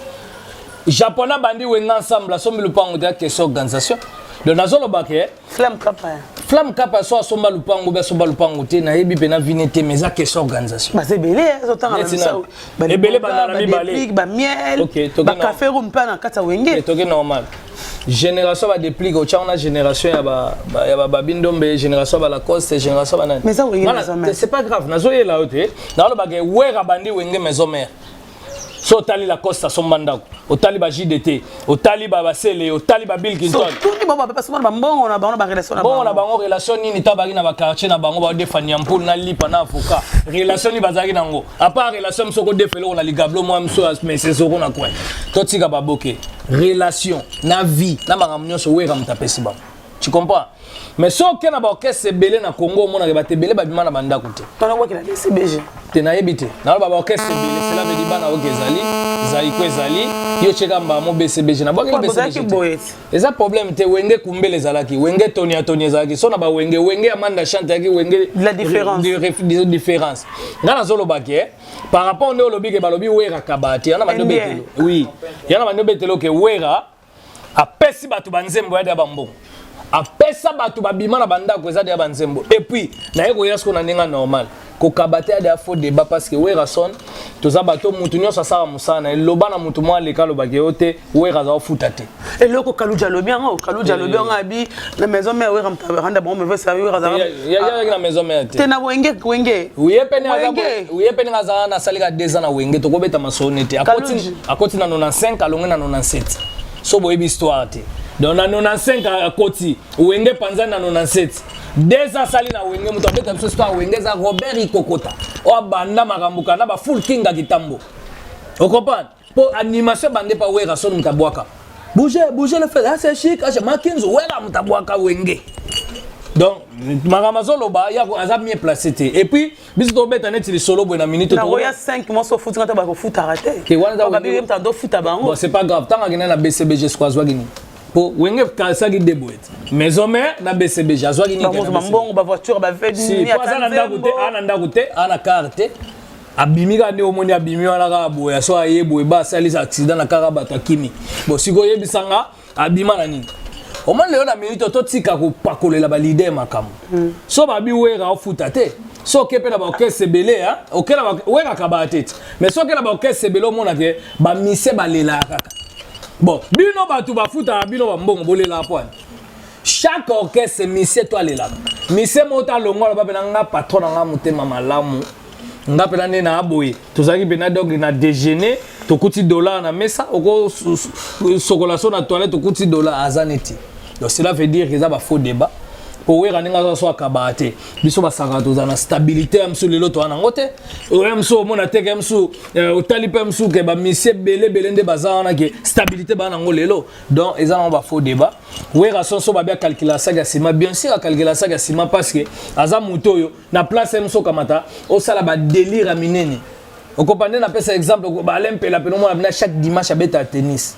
Japonais abandi Wenge Ensemble, asombi lupangu te, ya question organisation. Donc nazoloba ke Flamme Kapa ya Flamme Kapa so asomba lupangu be asomba lupangu te, nayebi mpe na vine te, mais eza question organisation. Baza ebele ezotanga. Neti ebele banda na mibale. Bamiel. Ok, toke bacafé room mpe na kati ya Wenge. Toke normal. Génération badeplique otyango na génération ya babindombe, génération ya balacoste, génération banani. Mais eza Wenge Maison Mère. C'est pas grave, nazoyela yo te. Nalobaka Wera bandi Wenge Maison Mère, so otali Lacoste asomba ndako, otali ba JDT, otali ba basele, otali ba Bill Clinton. Tuni bango bapesa bana bambongo na bango na barelation na bongo na bango. Relation nini? Ta bazalaki na baquartier na bango, baodefa nyampulu na lipa na avocat. Relation nini bazalaki nango à part relation mosu okodefa eloko na ligablo mwa mosu, mais sezoko na coin? Totika baboke relation na vie na makambo nyonso. Wera moto apesi bango, tu comprends? Mais so oke na baorchestre ebele na Congo, omonaka bato ebele babima na bandako te. Tona bwakela BCBG. Te, nayebi te. Naloba baorchestre ebele, cela veut dire bana oke ezali Zaiko, ezali yo tyeka mbamo BCBG nabwakeli. Bozalaki BCBG te. Boye ti. Eza problème te. Wenge kumbele ezalaki, Wenge toni ya toni ezalaki, so na bawenge, Wenge ya Manda Chante ezalaki Wenge. La différence. Différence nga nazolobaki par rapport nde olobi ke balobi Wera kaba te, yana bandi Indien. obetelo. Oui, yana bandi obetelo ke Wera apesi bato banzembo ya da bambongo. Apesa bato babima na bandako, eza deya banzembo. Et puis naye koya siko na ndenge normal, kokaba te, ya faux débat, parce que Werrason, toza bato, mutu nyonso asala mosala na ye. Loba na mutu moko aleka, alobaki yo te, Wera aza ofuta te. Eloko Kaluja alobi yango, Kaluja alobi yango, abi na Maison Mère, Wera randa bango mevesa, Wera azalaki na Maison Mère te. Te, na Wenge, Wenge. Ye pene azala na asalika 2 ans na Wenge, tokobeta masolo nete akoti na 95, alonge na 97. So boyebi histoire te. Donc na 95 akoti Wenge, panzani na 97, 2 ans asali na Wenge. Moto abeta biso histoire Wenge eza Robert Ikokota, oyo abanda makambo kana bafull kinga kitambo, ocomprendre? Mpo animation ebande pa Wera soni, moto abwaka bouge bouge le fait, ah c'est chic, ah makinzu, Wera moto abwaka Wenge. Donc makambo azoloba ya aza mieux placé te. Et puis biso tobeta neti lisolo boye na minute. Nakoya 5 mois, so futinga te, bakofutaka te. Wana bango. Bon, c'est pas grave. Ntango akende na BCBG, siko azwaki nini? Po Wenge asaki de boye te, Maison Mère na BCBG, azwaki nini? Mbongo, bavoiture. Aza na ndako te, ana ndako te, ana car te. Abimi kaka nde omoni, abimi wana kaka boye, so aye boye, basalisa accident na kaka bato, akimi. Bon, sikoyo oyebisanga abima na nini? Omoni lelo na minute, totika kopakolela baleader makambo. So babi Wera ofuta te, so oke mpe na baorchestre ebele, oke na Wera akabaka te ti, mais so oke na baorchestre ebele, omonake bamise balelaka kaka. Bon, bino bato bafutaka bino bambongo, bolelaka po ani? Chaque orchestre, misie to alelaka, misie moko to alongwa, aloba mpe na nga patron na nga motema malamu, nga mpena nde na boye tozalaki mpena. Donc na déjeuner tokuti dollar na mesa, okosokola so na toilette okuti dollar, aza neti. Donc cela veut dire que eza bafaux débat, po Wera ndenge aza so akabaka te. Biso basakaka, tozala na stabilité ya mosu, lelo toza nango te. Oya mosu omona te ke mosu otali mpe mosu ke bamisie ebele ebele nde baza wana, ke stabilité baa nango lelo. Donc eza nango bafaux débat. Wera son so babi acalcula sac ya ciment, bien sûr acalcula sac ya ciment, parce que aza moto oyo na place ye mosu okamata osala badélire ya minene. Okopa nde napesa exemple, Alain Mpela pene, omona bina chaque dimanche abeta tennis,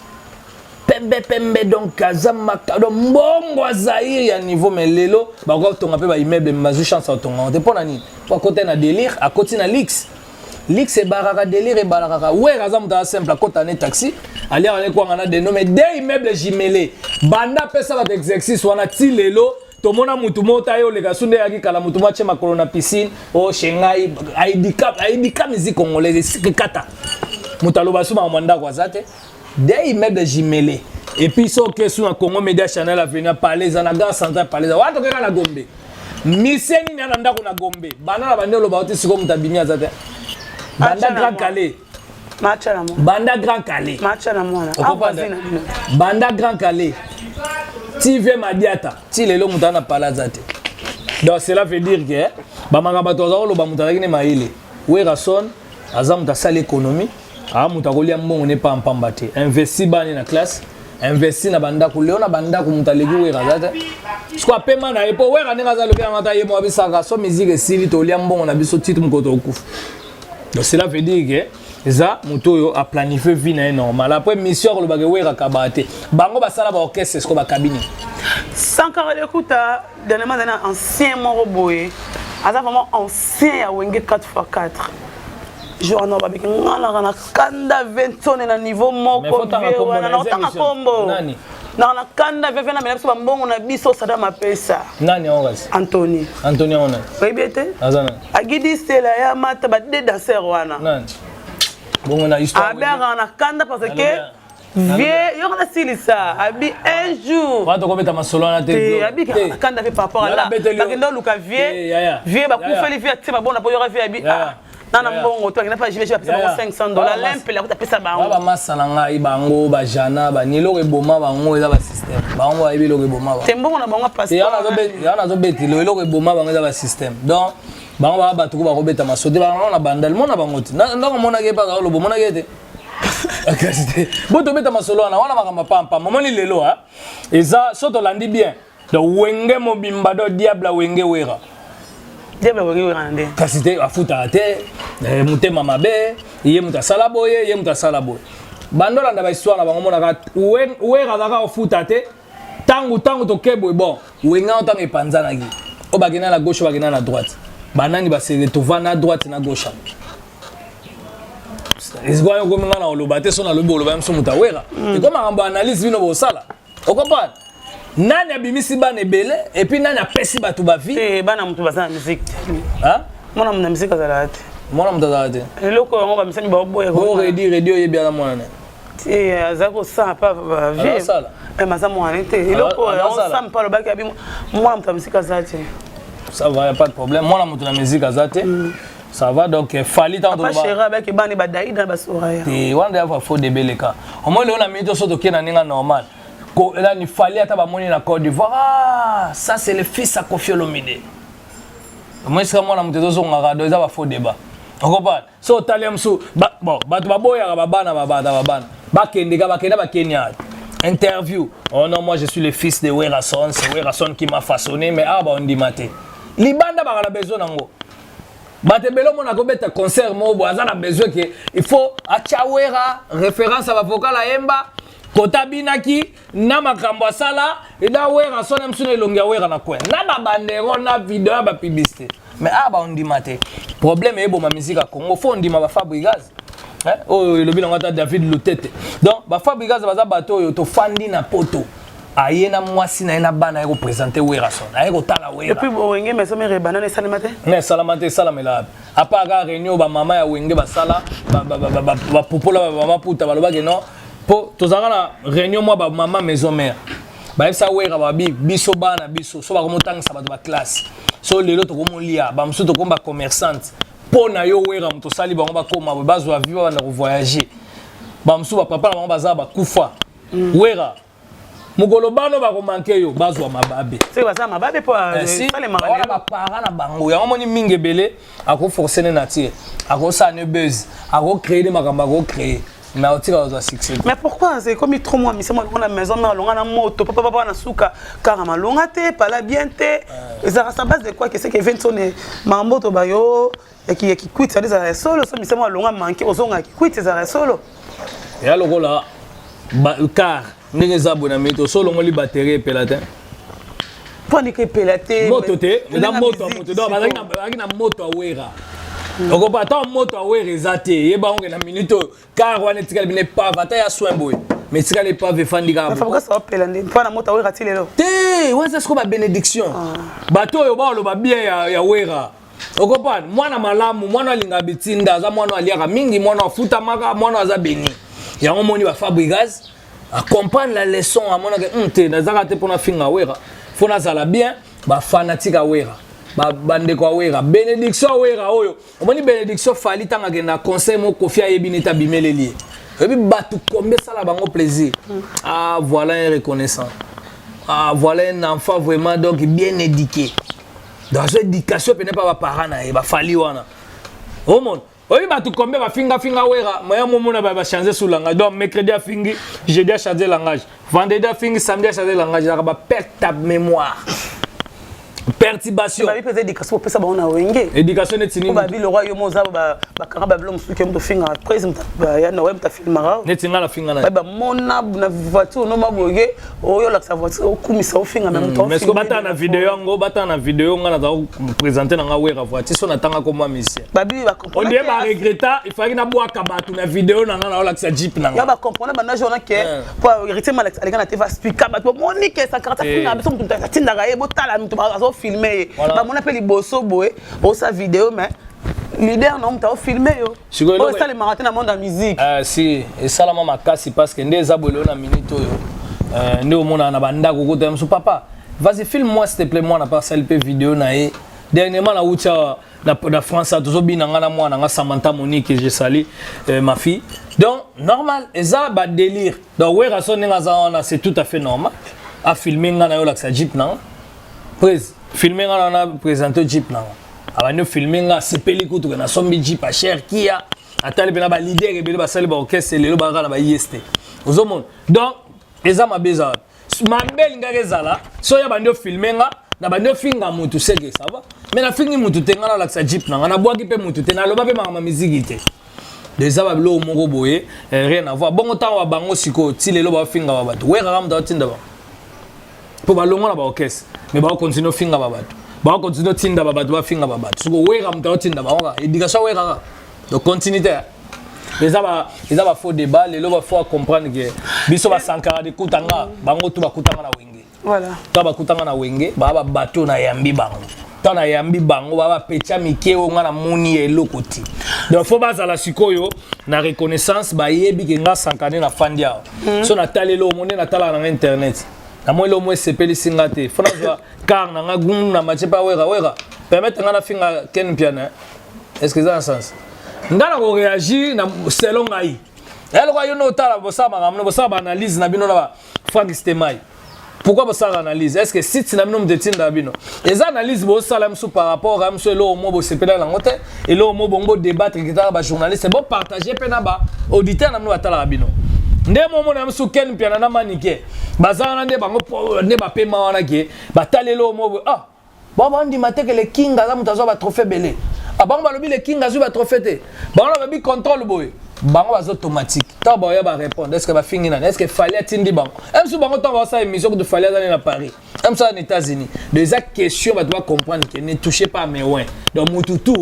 pembe pembe. Donc aza maka, donc mbongo azaire ya niveau. Mais lelo bakotonga mpe baimmeuble, bazwi chance ya kotonga te. Mpo na nini? Po akota na délire, akoti na luxe. Luxe ebarakaka, délire ebalakaka. Wera aza moto aza simple, akota ne taxi, aliaka ne kwanga na deno, mais deux immeuble jumelé, banda apesa bato exercice wana ti lelo, tomona mutu moko ta ye oleka su nde eyaki kala, mutu mo atie makolo na piscine o chez ngai, ayibika musique congolaise esika kata moto aloba su makambo ya ndako aza te. Deux immeuble jumelé. Et puis soki su na Congo Media Channel, avenue Palais, eza na Gare Centrale, Palais wana, tokeka na Gombe, misie nini na ndako na Gombe, banda na bande oloba oti sikoyo moto abimi aza te, banda Grand Calais, banda Grand Calais, banda Grand Calais TV Madiata ti lelo, moto aza na pala aza te. Donc cela veut dire que bamaka bato aza koloba, moto azalaki ne mayele. Werason aza moto asali économie, aa moto akolia mbongo ne pampamba te, investi bani na classe, investi na bandako. Leo na bandako moto aleki Wera aza te. Siko apema na ye, mpo Wera ndenge aza lobi yango, ata ye mo abisaka so musique esili, tolia mbongo na biso titre mokolo tokokufa. Donc cela veut dire que eza moto oyo aplanifie vie na ye normal. Après mission akolobaka Wera akabaka te, bango basala baorchestre, siko bakabini. Sankara Lekuta, dernièrement azali na ancien moko boye, aza vraiment ancien ya Wenge 4x4, jour wana babiki nga naka na kanda ventone na niveau moko wana, na otanga kombo naka na kanda veve na mela biso bambongo na biso Sadam apesa. Nani yango kasi? Antony. Antony yango nani? Oyebi ete aza nani? Agidi Sela ya mata bade danser wana. Nani bongo na histoire? Abengaka na kanda parce que vie yoko nasilisa abi un jour. Wana tokobeta masolo wana te. Abi kanda mpe par rapport ala bakende oluka vie, vie bakufeli, vie atie babona mpo yoka vie abi ah nana mbongo to akenda mpe ajibe apesa bango 500 $, lempele akuta apesa bango. Bamasa na ngai, bango bajana bani, eloko eboma bango eza basystème. Bango bayebi eloko eboma bango. Te, mbongo na bango. Pasteur nazobetelo, eloko eboma bango eza basystème. Donc bango baa bato ko bakobeta maso te, bango na bandal mona bango te. Ndako omonaki ye mpaka oloba omonaki ye te, kasi te. Bo tobeta masolo wana wana, makambo pampam. Omoni lelo eza so tolandi bien, donc Wenge mobimba, do diable Wenge Wera. Diable Wenge Wera na nde? Kasi te, afutaka te, motema mabe, ye moto asala boye, ye moto asala boye. Bando olanda bahistoire na bango, monaka Wera azalaka kofuta te. Ntango ntango toke boye, bon, Wenge wana ntango epanzanaki, oyo bakenda na gauche, oyo bakenda na droite, banani base retrouva na droite na gauche yango? Esikoyo okomi nga na oloba te, so nalobi oloba moso moto awera. Eko makambo analyse bino bosala, ocomprendre? Nani abimisi bana ebele et puis nani apesi bato bavie? Te, bana moto baza na musique te. Mwana moto na musique azalaka te. Mwana moto azalaka te. Eloko yango bamisani baoboya. Bo Redi, Redi oyebi aza mwana ne? Te, aza kosala pa bavie. Azosala. Aza mwana te. Eloko yango sam mpe alobaki abi mwana moto ya musique aza te. Ça va, y a pas de problème. Mwana moto na musique aza te. Ça va donc Fally tant Papa Chéri abaki bana badaida na basoraya. Te, wana ya faux debeleka. Omoni lelo na minute so tokei na ndenge normal. Nani Fally ata bamoni na Côte d'Ivoire, ah, ça c'est le fils à Koffi Olomide. Omoni sika mwana moto ezozongaka, do eza bafaux débat. Okopana so otali ya mosusu, bon, bato baboyaka babana, babata babana bakendeka, bakenda bakenya interview: "Oh non, moi je suis le fils de Werrason, c'est Werrason qui m'a façonné." Mais awa baondima te, libanda baka na besoin nango. Bato ebele omona kobeta concert moko boye, aza na besoin ke il faut atya Wera référence ya bavocal, ayemba kota binaki na makambo asala na Wera so na mosu na elongi ya Wera na coin na babanderole na video ya bapublicité. Mais awa baondima te. Problème eyeboma musique ya Congo, faut ondima baFabregas oyo elobi nango ata David Lutete. Donc baFabregas baza bato oyo tofandi na poto, aye na mwasi na ye na bana, aye koprésenter Werason, aye kotala Wera. Et puis Wenge Maison Mère banana esalema te. Na esalama te, esalamela wapi? Apa kaka réunion bamama ya Wenge basala, bapupola bamama puta, balobaki non, mpo tozalaka na réunion mwa bamama Maison Mère, bayebisa Wera, babi biso bana biso so bakomotangisa bato baclasse, so lelo tokomolia bamosusu, tokomi bacommerçante mpo na yo Wera. Moto osali bango bakóma boye, bazwa vie, babanda kovoyage. Bamosusu bapapa na bango baza bakufa. Wera, mokolo bano bakomanke yo, bazwa mababe. Soki baza mababe mpo esalemaka wana bapara na bango yango moni mingi ebele, akoforce ne nature, akosala ne buzz, akocréer ne makambo, akocréer, mais aotika kozwa succès. Mais pourquoi c'est comme trop moi mission malonga na Maison Mère, malonga na moto papa papa na suka kaka malonga te, pala bien te? Ezalaka sa base de quoi? Kese ke Vincent mambo to bayo ya kikwiti ezala ya solo, so mission malonga manke ozonga ya kikwiti ezala ya solo. Eya lokola car ndenge eza boye na mito, so olongoli batterie, epela te. Mpo andika epela te. Moto te, eza moto ya moto. Donc bazalaki na moto ya Wera. Okopa ata moto ya Wera eza te, yeba onge na minute oyo car wana etikali bino epave, ata ya soin boye, mais etikali epave, efandi kaka. Opela nde mpo na moto ya Wera ti lelo. Te, wana eza sikoyo babénédiction. Bato oyo baoloba bien ya Wera, okopane mwana malamu, mwana alingaka bitinda, aza mwana aliaka mingi, mwana afutamaka, mwana aza béni. Yango moni baFabregas acomprendre la leçon, amonaka te nazaka te mpona finga Wera, fo nazala bien. Bafanatique ya Wera, bandeko ya Wera, bénédiction ya Wera oyo omoni, bénédiction Fally ntango akende na conseil moko, Kofi ayebi neti abimeleli ye, oyebi bato combien esala bango plaisir: "Ah, voilà un reconnaissant, ah, voilà un enfant vraiment donc bien éduqué." Donc azo éducation pene mpa baparent na ye baFally wana. Omona, oyebi bato combien bafingafinga Wera, moya momona bachange sous langage. Donc mercredi afingi, jeudi achange langage, vendredi afingi, samedi achange langage. Ezalaka baperte ya mémoire, perturbation. Babi mpenza éducation opesa bango na Wenge. Éducation neti nini? Babi lokwa yo mo oza bakanga babilo mosusu ke moto ofingaka prise ya na oye moto afilmaka. Neti nga nafinga na bamona na voiture no maboye oyo olakisa voiture, okumisa, ofinga me moto. Mais batala na video yango, batala na video nga naza présente na nga Wera voiture, so natanga komwa musicien. Babi. On dirait baregreta ifalaki nabwaka bato na video na nga naolakisa jeep na nga. Ya bacomprendre banda jour wana ke po héritier mal aleka na te, va spika bato bomoni ke Sankara tafinga biso, moto atindaka ye, botala moto azofilme ye, bamona mpe liboso boye osa video, mais leader na moto aofilme yo, oyo esalemaka te na monde ya musique. Si esalama makasi, parce que nde eza boye lelo na minute oyo, nde omonaka na bandako kota mosu: "Papa, vas-y, filme moi s'il te plaît." Mwana mpe asali mpe video na ye. Dernièrement nauti awa na France, tozobina nga na mwana nga Samantha Monique, je sali ma fille. Donc normal, eza badélire. Donc Wera so ndenge aza wana, c'est tout à fait normal afilme nga na yo, olakisa jeep na nga, prise filme nga na présente jeep na nga. Abandi ofilme nga, asepeli kutu ke nasombi jeep acher kia. Atali mpena baleader ebele basali baorchestre lelo bakaka na ba ist, ozomona. Donc eza mabe, eza wapi mabe? Elingaki ezala so oyo bandi ofilme nga na bandi ofinga mutu, seke ça va. Mais nafingi mutu te, nga nalakisa jeep na nga, nabwaki mpe mutu te, naloba mpe makambo miziki te. Eza babiloko moko boye, rien à voir. Bongo ntango babango sikoyo ti lelo bafinga ba bato, Weraka moto atinda bango mpo balongwa na baorchestre, mais bakocontinue ofinga ba bato, bakocontinue otinda ba bato bafinga ba bato. Siko Wera moto aotinda bango kaka, éducation Wera kaka. Donc continuité eza bafaux débat. Lelo bafo acomprendre ke biso baSankara de kutanga bango tu bakutanga na Wenge. Voilà. Ntango bakutanga na Wenge, baa babato nayambi bango. Ntango nayambi bango, baa bapetya mike oyo nga namoni ya eloko te. Donc faut bazala sikoyo na reconnaissance, bayebi ke nga Sankane nafandi awa. So nataleli omo nde natalaka nanga internet, namoni eloko mo esepelisi nga te, faut nazwa car na nga gundu na matie mpa Wera. Wera permettre nga nafinga Ken Mpiana, est ce que eza na sens? Nga na koréagir na selon ngai. Eloko yo nde otala, bosala makambo, bosala baanalyse na bino na ba Frank Stemai. Pourquoi bosala analyse? Est ce que site na bino moto etindaka bino? Eza analyse bosala mosu par rapport a mosu, eloko mo bosepela yango te, eloko mo bongo bodébattre kitaka bajournaliste, bopartage mpe na baauditeur na bino batalaka bino. Nde momona mosu Ken Mpiana na Manike baza wana nde bango nde bapema wana ke batali eloko mo, ah bon, bandima te ke le King aza moto azwa batrophée ebele. Ah, bango balobi le King azwi batrophée te. Bango na babi contrôle boye, bango baza automatique. Ntango baoya barépondre, est ce que bafingi nani? Est ce que Fally atindi bango mosusu? Bango ntango baosala émission kutu, Fally aza ne na Paris, mosusu aza na États-Unis. Donc eza question bato bacomprendre ke ne touchez pas à mes oints. Donc mutu tu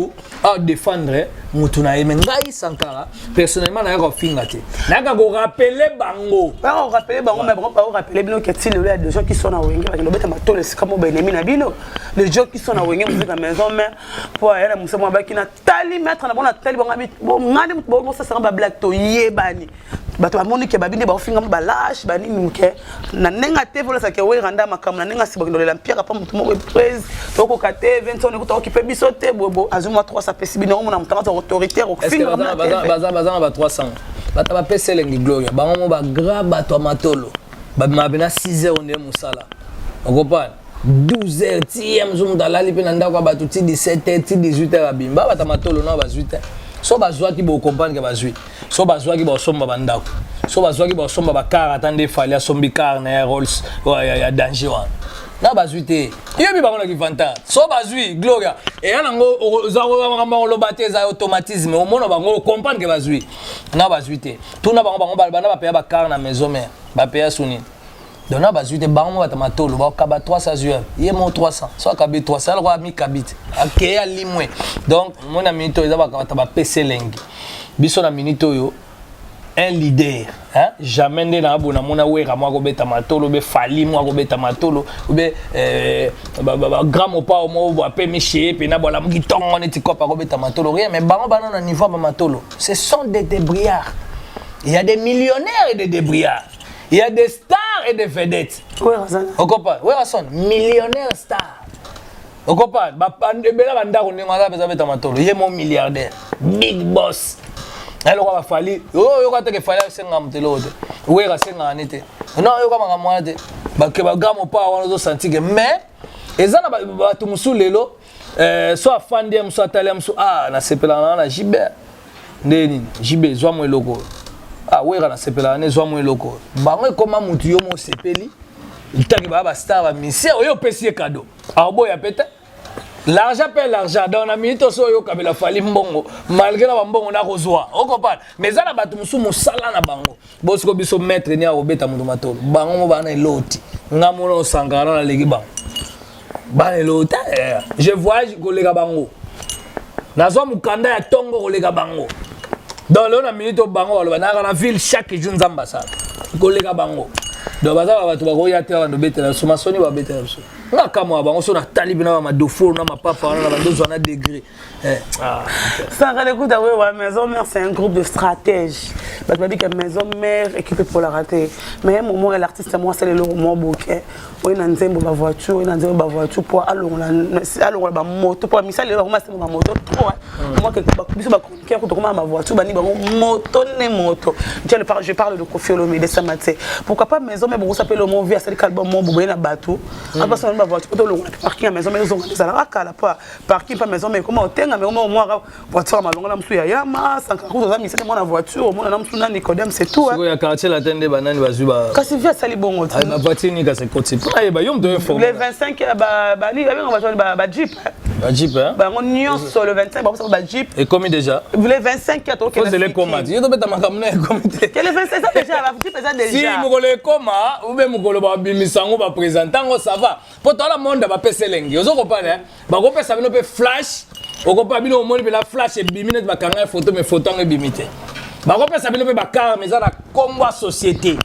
adéfendre mutu na ye, mais ngai Sankara personnellement nayaka kofinga te, nayaka korappeler bango. Bakorappeler bango, mais bango bakorappeler bino ke ti lelo ya des gens qui sont na Wenge bakende obeta matolo esika mo baennemi na bino, les gens qui sont na Wenge Musica Maison Mère, po aya na mosa mo abaki na tali maître na bango, na tali bango ngani bosasanga bablague. Toyebani, bato bamoni ke babi nde baofinga mo balashe banini moke na ndenge ate volasake Weranda makambo na ndenge asi bakende olela mpiaka mpa motu moko eprise tokoka te 20 ekuta okipe biso te. Boye azwi mwa 3 apesi bino, omona moto aza autoritaire. Ofinga baza na ba 300, bato bapesa elengi gloria bango mo bagra, bato ya matolo babima pena 6 heures nde mosala, okopana 12 heures ti ye mosu moto alali mpe na ndako ya bato ti 17 heures ti 18 heures abimi. Babata matolo na bazwi te. So bazwaki, bocomprendre ke bazwi. So bazwaki, basomba bandako. So bazwaki, basomba bacar. Ata nde Fally asombi car na ya Rolls ya danger wana na bazwi te. Yebi bango na kivanta. So bazwi gloria eya nango, oza makambo oloba te, eza automatisme. Omona bango, ocomprendre ke bazwi na bazwi te. Tuna bango, bango bana bapeya bacar na Maison Mère, bapeya sunini. Donc na bazwi te. Bango mo bato matolo bakaba 300 zwi ye mo 300. So akabi 300, aloko amikabi te, akeye alimwe. Donc moi na minute oyo eza bato bapesa elengi biso na minute oyo. Un leader, hein? Jamais nde na abona mona Wera mwa akobeta matolo, be Fally mwa akobeta matolo, be grand mopao mo apemi cheye mpena bolamuki ntongo neti kope akobeta matolo, rien. Mais bango bana na niveau ya bamatolo, ce sont des débrouillards. Il y a des millionnaires et des débrouillards, il y a des stars et des vedettes. Okopa Werason millionnaire star, okopa ebela bandako ndenge aza mpenza beta matolo. Ye mo milliardaire, big boss, eloko baFally oyo yoka teke Fally asengaka moto eloko te, Wera asengaka ne te. Non, yoka makambo wana te, bake bagrand mopa wana ozosanti ke. Mais eza na bato mosusu lelo, so afandi ye mosu, atali ye mosu, ah, nasepelaka na na Jibe nde nini, Jibe ezwa mo eloko oyo, ah, Wera nasepelaka ne ezwa mo eloko oyo. Bango ekoma motu yo mo osepeli ntaki baya bastar bamisien oyo opesi ye cadeau, aoboya pe te. L'argent mpe l'argent. Donc na minute oso oyokabela Fally mbongo, malgré na bambongo nakozwa, okopana. Mais eza na bato mosusu mosala na bango bosiko biso maître ni akobeta moto matolo. Bango mo bana eloti nga mona osankaka na naleki bango bana eloti. Je voyage koleka bango, nazwa mokanda ya ntongo koleka bango. Donc lelo na minute oyo bango baloba nayaka na ville chaque jour, Nzambe asala koleka bango. Donc baza bato bakoya te bando betela biso masoni, babetela biso. Nga kamwa bango so natali bino bamadofolo na mapapa wana na bandozwa na degré. Ah. Sarah, écoute, ouais, Maison Mère, c'est un groupe de stratèges. Parce que Maison Mère, équipe pour la rater. Mais à un moment, l'artiste, moi, c'est le mot bouquet. Oui, na nzembo ba voiture, oui, na nzembo ba voiture pour alongola ba moto pour misali ba koma ba moto trop. Moi que biso ba chroniqueur ko koma ba voiture ba ni ba moto ne moto. Je parle de Koffi Olomide Samate. Pourquoi pas Maison Mère bon s'appelle le mot vie à celle album mo boye na bato. Apa so ba voiture to longola parking ya Maison Mère zonga ezalaka kala pa parking pa Maison Mère comment otenga mais au moins voiture malonga na mosu ya yama Sankara oza misele mwana voiture omona na mosu na Nicodème, c'est tout. Ya quartier latin nde banani bazwi ba Kasi vi asali bongo. Bavoiture nini kasi ekoti mpo nayeba yo moto informe. Le 25 bani babenga bato bajeep. Bajeep. Bango nyonso le 25 bakosaka bajeep. Ekomi déjà. Le 25 ya tokende ekoma te, yo tobeta makambo na ekomi te. Le 25 eza déjà, bajeep eza déjà. Si mokolo ekoma ube mokolo babimisa yango, baprésente yango, ça va. Mpo toala monde bapesa elengi, ozo comprendre, bakopesa bino mpe flash, okopa bino omoni mpena flash ebimi neti bakanga ye photo, mais photo yango ebimi te. Bakopesa bino mpe bacar, mais eza na nkombo ya société.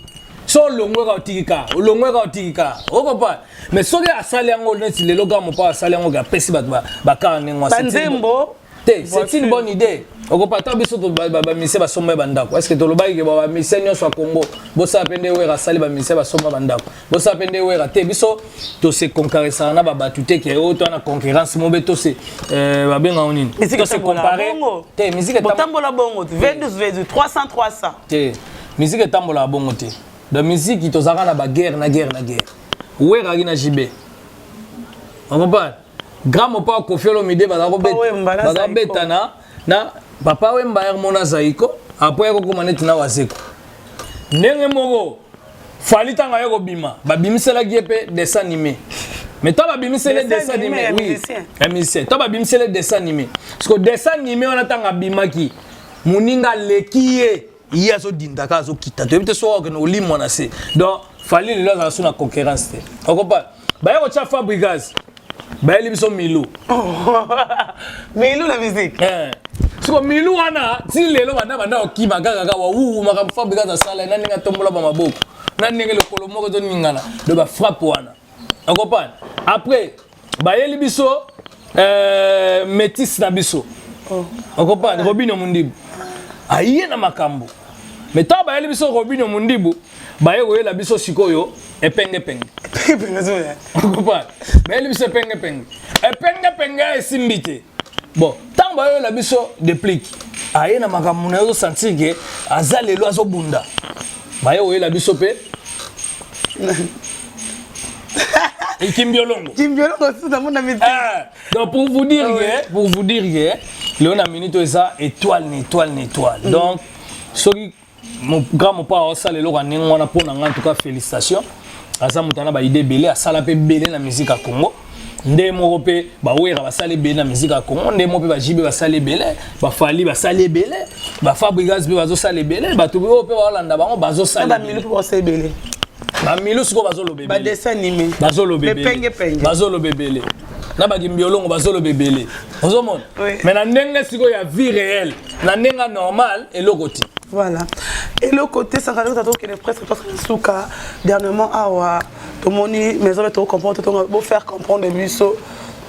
So olongweka, otiki ka, olongweka, otiki ka, okopa. Mais soki asali yango neti lelo, kaka mopa asali yango, apesi bato bakara ndenge wana. Banzembo. Te, c'est une bonne idée, okopa. Ata biso bamusiciens basomba ye bandako, est ce que tolobaki ke bamusiciens nyonso ya Congo bosala mpe nde Wera asali, bamusiciens basomba bandako, bosala mpe nde Wera te? Biso tose comparesaka na babato te, ke oyo to wana concurrence mo be tose babengao nini, tose compare te. Musique botambola bongo V12 V12 300 300. Te, musique etambolaka bongo te. Donc musique tozalaka na baguerre na guerre na guerre. Wera aki na JB, ocomprendre? Grand mopa Kofi Olomide baza kobeta na Papa Wemba, ere mona Zaiko, après ekokoma neti na Wazeko. Ndenge moko Fally, ntango aye kobima, babimiselaki ye mpe dessin animé. Mais ntango babimiseli dessin animé, oui, ya musicien, ntango babimiseli dessin animé, parce que dessin animé wana, ntango abimaki, moninga aleki ye, ye azodindaka, azokita, toyebi te soki akokende kolimwa na se. Donc Fally lelo azala so na concurrence te, okopa. Baye kotya Fabregas, bayeli biso Milu. Milu na musique. Siko Milu wana, ti lelo banda kokima kaka kaka wawuwu makambo Fabregas asala na ndenge atombola bamaboko, na ndenge lokolo moko ezoningana, do bafrappe wana, okopane. Après bayeli biso métis na biso, okopane, Robino Mundibu aye na makambo. Mais ntango bayeli biso Robino Mundibu, baye koyela biso sikoyo epengepenge, okopane. Bayeli biso epengepenge, epengepenge esimbi te. Bon, ntango bayoyela biso Déplique, aye na makambo na ye, ozosentir ke aza lelo azobunda. Baye koyela biso mpe Kimbiolongo. Kimbiolongo susu namona miti. Donc pour vous dire que lelo na minute oyo eza étoile na étoile na étoile. Donc soki grand mopa aosala eloko ya ndenge wana, mpo na nga en tout cas félicitation. Aza moto ana baidées ebele, asala mpe ebele na musique ya Congo. Nde moko mpe bawera basala ebele na musique ya Congo, nde moko mpe baJB basala ebele, baFally basali ebele, baFabregas mpe bazosala ebele, bato oyo mpe baolanda bango bazosala. Bamilu mpe basala ebele. Bamilu sikoyo bazoloba ebele. Badessin animé. Bazoloba ebele, bazoloba ebele na bakimbiolongo, bazoloba ebele, ozomona. Mais na ndenge sikoyo ya vie réelle, na ndenge normal, eloko te. Voilà, eloko te. Saka lelo tokende presque presque suka. Dernièrement awa tomoni maison mère, tocomprendre, bofaire comprendre biso.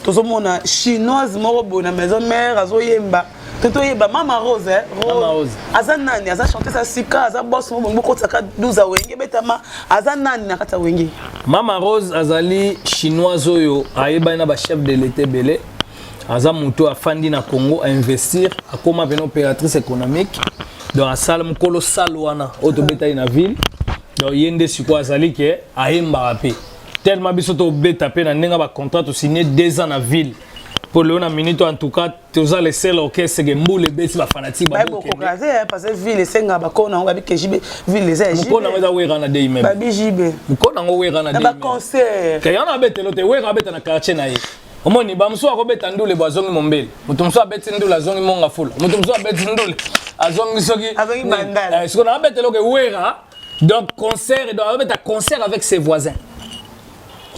Tozomona chinoise moko boye na maison mère azoyemba to toyeba Mama Rose. Mama Rose. Aza nani? Aza chanteuse ya sika? Aza boss moko bongo bokotisaka 12 ya Wenge betama? Aza nani na kati ya Wenge? Mama Rose azali chinoise oyo ayebani na bachef de l'État ebele. Aza moto afandi na Congo, ainvestir, akóma pene opératrice économique. Donc asala mokolo sale wana oyo tobetaki na ville. Donc ye nde sikoyo azali ke ayembaka mpe tellement biso tobeta mpe na ndenge bacontrat tosigne 2 ans na ville. Mpo lelo na minute, en tout cas toza le seul orchestre ke mbula ebeti, bafanatiques. Babokoka te, parce que ville esengaka bakona yango, babi ke JB, ville eza ya Mokolo nango eza Wera na dei même. Babi JB. Mokolo nango Wera na na baconcert. Ke yango abetelo te. Wera abeta na quartier na ye. Omoni bamosusu akobeta ndule bo azongi Mombele, moto mosusu abeti ndule azongi Monga Fula, moto mosusu abeti ndule azongi soki Azongi Bandala. Sikoyo na abetelo ke Wera, donc concert, donc abeta concert avec ses voisins,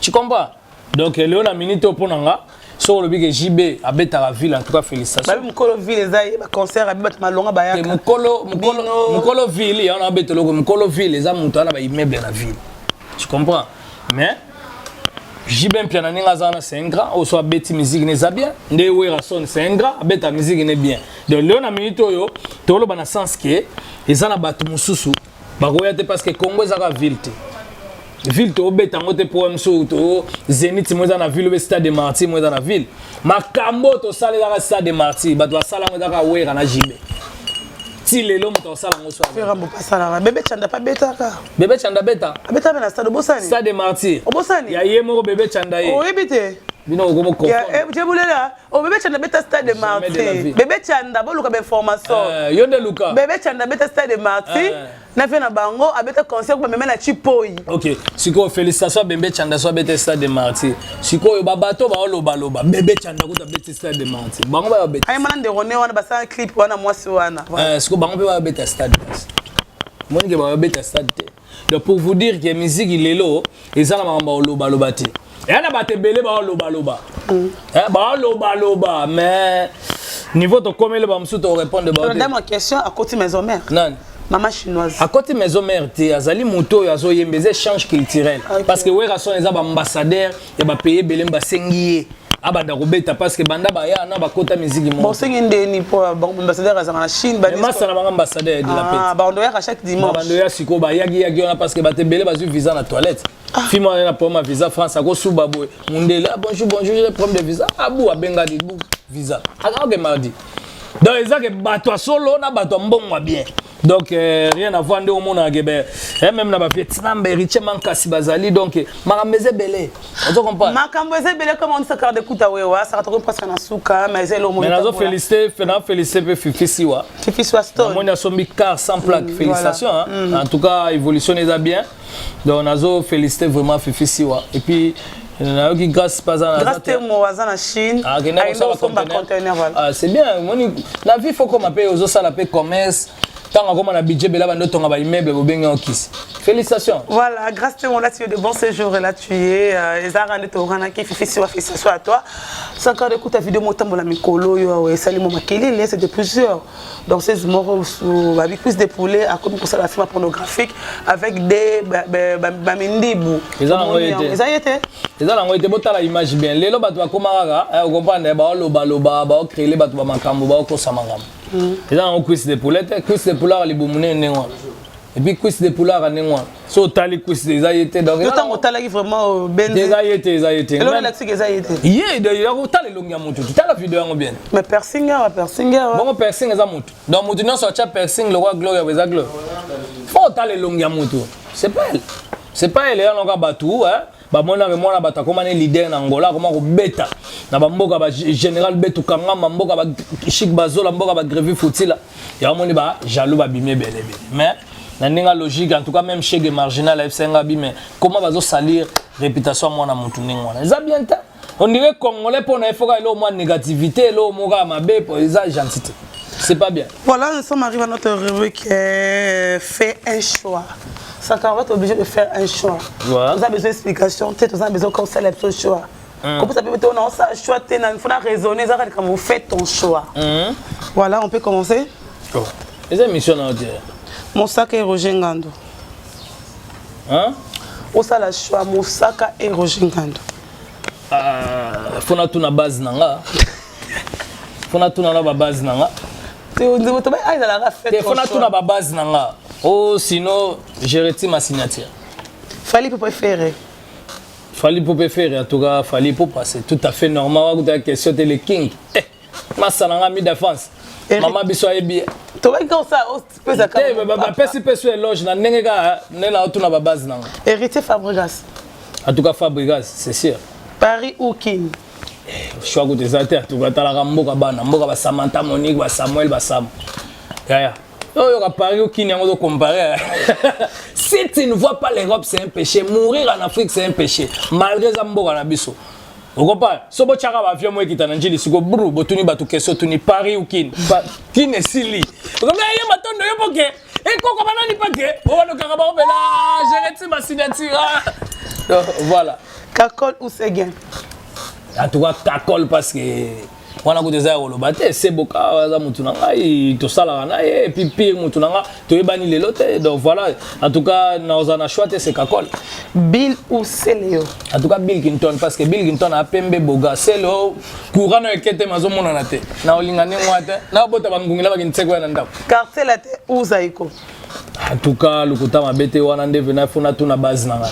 tu comprends? Donc lelo na minute oyo, mpo na nga, soki olobi ke JB abetaka ville, en tout cas félicitations. Babi mokolo ville eza ye, baconcert abi bato malonga bayaka. Mokolo, mokolo, mokolo ville yango na abeta eloko. Mokolo ville eza moto wana baimmeuble na ville, tu comprends? Mais JB Mpiana, ndenge aza wana, c'est un grand oyo so abeti musique ne eza bien. Nde Werason, c'est un grand, abeta musique ne bien. Donc lelo na minute oyo toloba na sens ke eza na bato mosusu bakoya te, parce que Congo ezaka ville te. Ville tobeta yango te, po mosusu to Zénith mo eza na ville, obe Stade de Martyr mo eza na ville. Makambo tosalelaka Stade de Martyr, bato basala yango ezaka Wera na JB. Ti lelo moto akosala yango so. Rambo pasalaka, Bebe Chanda pa betaka. Bebe Chanda beta. Abeta mpe na stade, obosani? Stade de Martyr. Obosani? Ya ye moko Bebe Chanda ye. Oyebi te? Bino okomo. Jebulela o Bebe Chanda beta Stade de Martyr. Bebe Chanda, boluka bainformation. Yo nde luka. Bebe Chanda beta Stade de Martyr na fe na bango, abeta concert bameme na Chipoi. Ok, sikoyo félicitation Bebe Chanda so abeta Stade de Martyr. Sikoyo babato baolobaloba Bebe Chanda kuta abeti Stade de Martyr, bango bayobeta. Ayemana ndeko ne wana basala clip wana, mwasi wana. Sikoyo bango mpe bayobeta stade, monike bayobeta stade te. Donc pour vous dire que musique lelo eza na makambo ya kolobaloba te. Eya na bato ebele baolobaloba, baolobaloba, mais niveau tokomeli, bamosusu torépondre. Dernière question, akoti maison mère. Nani? Mama chinoise. Akoti maison mère te, azali moto oyo azoyemba, eza échange culturel. Parce que Werrason eza baambassadeur ya bapays ebele, basengi ye abanda kobeta parce que banda baya na bakota miziki moko. Bosengi ndeni mpo ambassadeur azalaka na Chine? Masa na bango ambassadeur de la paix. Bando yaka chaque dimanche. Bando ya sikoyo bayakiyaki wana parce que bato ebele bazwi visa na toilette. Fille wana na problème ya visa France, akosuba boye mundele: "Ah, bonjour, bonjour, j'ai problème de visa." Abu abengaki bu visa akake mardi. Donc eza ke bato ya solo na bato ya mbongo ya bien, donc rien à voir. Nde omonaka ke même na bavietnam, bahéritier Mankasi bazali, donc makambo eza ebele, ozo comprendre? Makambo eza ebele. Comme on dit, Sankara de Kuta Wewa, saka tokomi presque na suka, mais eza eloko. Mais nazo félicité, na félicité mpe Fifi Siwa. Fifi Siwa Stone. Namoni asombi car sans plaque, félicitations, hein. En tout cas, évolution eza bien, donc nazo félicité vraiment Fifi Siwa. Et puis nayoki Grâce paza. Grâce Temo aza na Chine. Akende kosala conteneur, voilà. Ah, c'est bien. Moni na vie, faut koma mpe ozosala mpe commerce. Ntango akoma na budget bela, bando otonga baimmeuble, bobenge okisi. Félicitations. Voilà, Grâce Temo, là tu es de bon séjour et là tu es ezalaka nde toranaki Fifi Siwa. Félicitations à toi. Sankara ekuta video motambola mikolo oyo esali mo makelele, c'est de plusieurs danseuse moko babi cuisse de poulet akomi kosala film pornographique avec des bamindibu. Eza nango ye te. Eza ye te. Eza nango ete botala image bien. Lelo bato bakóma kaka ocomprendre, baolobaloba, baocréele bato bamakambo, baokosa makambo. Eza nango cuisse de poulet te. Cuisse de poulet aka libumu nene ndenge wana, et puis cuisse de poulet aka ndenge wana. So otali cuisse, eza ye te. Donc ntango otalaki vraiment? Eza ye te, eza ye te. Eloko elakisiki eza ye te? Ye kotala elongi ya motu, tala video yango bien. Mais piercing awa, piercing awa. Bongo piercing eza motu? Donc motu nyonso atya piercing lokwa Gloria, eza Gloria? Fo otala elongi ya motu. C'est pas elle, c'est pas elle. Eyanoka bato bamonaka mwana bato akóma ne leader na Angola, akóma kobeta na bamboka bagénéral Betu Kangamba, mboka bachik bazola, mboka bagrevi futila. Yango moni bajaloux babimi ebele ebele, mais na ndenge logique. En tout cas, même chege marginal ayebisenga bi, mais comment bazosalir réputation ya mwana motu ndenge wana? Eza bien te. On dirait Congolais mpo na ye foka eloko mwa négativité, eloko moko ya mabe, po eza gentil te, c'est pas bien. Voilà, nous sommes arrivés à notre rubrique Fait un choix. Sankara va être obligé de faire un choix. Nous avons besoin d'explication, peut-être nous avons besoin qu'on sait le choix. Comme ça peut être on a un choix, il faut raisonner, ça quand vous faites ton choix. Voilà, on peut commencer. Oh. Eza émission na yo te. Mosaka et Roger Ngando. Hein? Osala choix, Mosaka et Roger Ngando. Ah, fo natuna base na nga, fo natuna na babase na nga. Te. Fo natuna babase na nga. Oh, sinon je retire ma signature. Fally Ipupa, Ferre. Fally Ipupa, Ferre. En tout cas, Fally Ipupa, c'est tout à fait normal. Wakuta question te, le king, eh, masala nga mi défense mama biso ayebi. Tobaki osapesaka. Bapesi mpe so éloge na ndenge kaka nde na otuna babase na nga. Héritier, Fabregas. En tout cas, Fabregas, c'est sûr. Paris ou Kin? Choix kutu eza te. En tout cas, talaka mboka bana mboka, basamantha Monique, basamuel, basam yaya oyoka. Paris ou Kin, yango tocompare. Si tu ne vois pas l'Europe, c'est un péché. Mourir en Afrique, c'est un péché, malgré eza mboka na biso. Okopa so botyaka baavion mo ekita na Njili siko bru, botuni bato question, tuni Paris ou Kin, Kin esili. Okomi ye matondo yo poke ekoko banani pake obanokaka baobela je retire ma signature. Donc voilà. Kakol ou Seguin? En tout cas, Kakol, parce que wana kuta eza ya koloba te. Seboka aza motu na ngai, tosalaka na ye, et puis pire motu na nga, toyebani lelo te. Donc voilà, en tout cas, naozala na choix te, c'est Kakol. Bill ou Celeo? En tout cas, Bill Clinton, parce que Bill Clinton apembe boga. Selo courant na eke te, mazomonana te na olinga ndenge wana te, nabota bangungila bakintseko ya na ndako. Quartier Latin ou Zaiko? En tout cas, lokuta mabe te. Wana nde vena fo natuna base na ngai,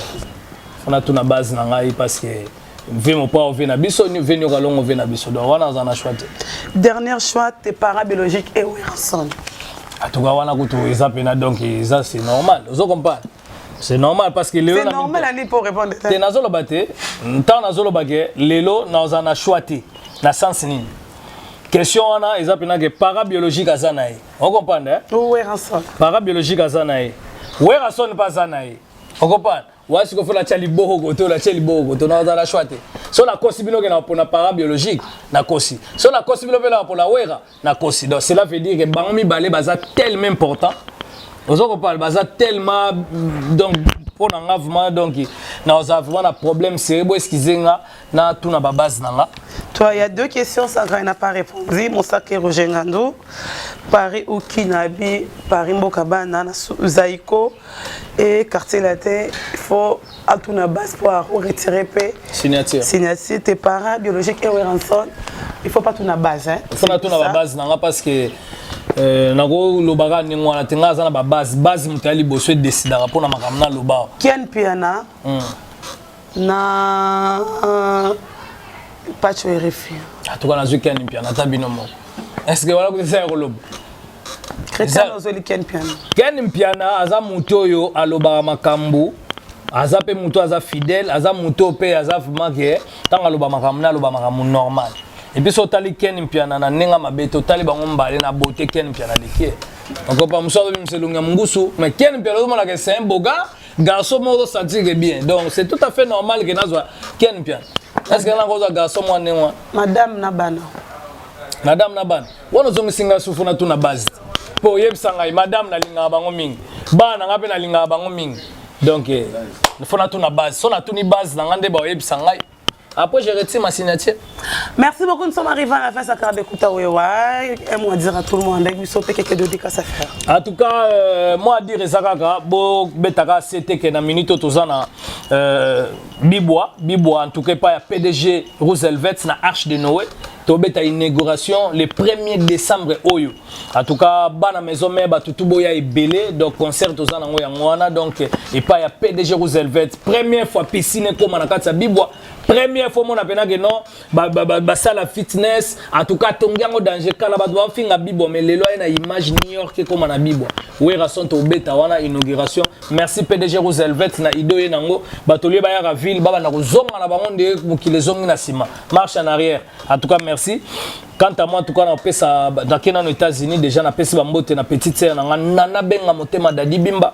fo natuna base na ngai, parce que ve mopa ove na biso, ve nyoka longo ve na biso. Donc wana aza na choix te. Dernier choix, tes parents biologiques et Werrason. En tout cas, wana kutu eza pena, donc eza, c'est normal, ozo comprendre, c'est normal parce que lelo C'est normal ani pour répondre. Te, nazoloba te. Ntango nazoloba ke lelo naza na choix te, na sens nini? Question wana eza mpena ke parent biologique aza na ye, ocomprendre? Werrason. Parent biologique aza na ye, Werrason mpe aza na ye, ocomprendre? Wa sikoyo fo natya liboko koto, natya liboko koto, naza na choix te. So nakosi bino ke na mpona parent biologique, nakosi. So nakosi bino mpe na mpona Wera, nakosi. Donc cela veut dire que bango mibale baza tellement important, ozo comprendre, baza tellement. Donc mpo na nga vraiment, donc naozala vraiment na problème sérieux. Bo excuse nga, natuna babase na nga. Toi, il y a deux questions, Sankara n'a pas répondu. Mosaka et Roger Ngando. Paris ou Kinabi, Paris mboka bana na Zaiko et quartier latin, il faut atuna base pour retirer pe signature. Signature tes parents biologiques et Werrason, il faut pas tuna base hein. Il faut pas tuna base nanga parce que euh, nakolobaka ndenge wana te, ngai aza na babase base, moto ya liboso edesidaka mpo na makambo naloba. Ken Piana na Pacho RFI. En tout cas nazwi Ken Piana, ata bino moko, est ce que wana kutisa ya koloba? Christian, ozoli Ken Piana. Ken Mpiana aza moto oyo alobaka makambo, aza mpe moto aza fidèle, aza moto mpe aza vraiment ke ntango aloba makambo na aloba makambo normal. Et puis so otali Ken Mpiana na ndenge mabe te, otali bango mbale na beauté, Ken Mpiana aleki ye. Okopa mosu azobimisa elongi ya mongusu, mais Ken Mpiana ozomonaka c'est un beau gars, garçon moko ozosentir que bien. Donc c'est tout à fait normal ke nazwa Ken Mpiana. Est ce que nakozwa garçon mwa ndenge wana? Madame na bana. Madame na bana wana, ozongisi ngai sufu na tuna base mpo oyebisa ngai. Madame nalingaka bango mingi, bana na ngai mpe nalingaka bango mingi, donc faut natuna base. So natuni base na ngai nde baoyebisa ngai, après je retire ma signature. Merci beaucoup, nous sommes arrivés à la fin, ça de Kouta Wewa. Un mot à dire à tout le monde, avec biso pe quelques dédicaces à faire. En tout cas, mot à dire eza kaka bo betaka c'était que na minute oyo toza na Bibwa, Bibwa en tout cas pas ya PDG Roosevelt na Arche de Noé. Tobeta inauguration le 1er décembre oyo. En tout cas bana maison mère batutu boya ebele, donc concert toza nango yango wana, donc epai ya PDG Roosevelt, première fois piscine ekóma na kati ya Bibwa, première fois mona mpena ke non basala fitness. En tout cas tongi yango danger. Kala bato bafinga Bibwa, mais lelo aye na image New York ekóma na Bibwa. Werrason tobeta wana inauguration. Merci PDG Roosevelt na idée oye nango. Bato lie bayaka ville, babanda kozonga na bango nde mokili ezongi na nsima, marche en arrière. En tout cas merci. Quant à moi, en tout cas napesa, nake nano États-Unis déjà, napesi bambote na petite sœur na nga Nana Benga Motema Dadi Bimba,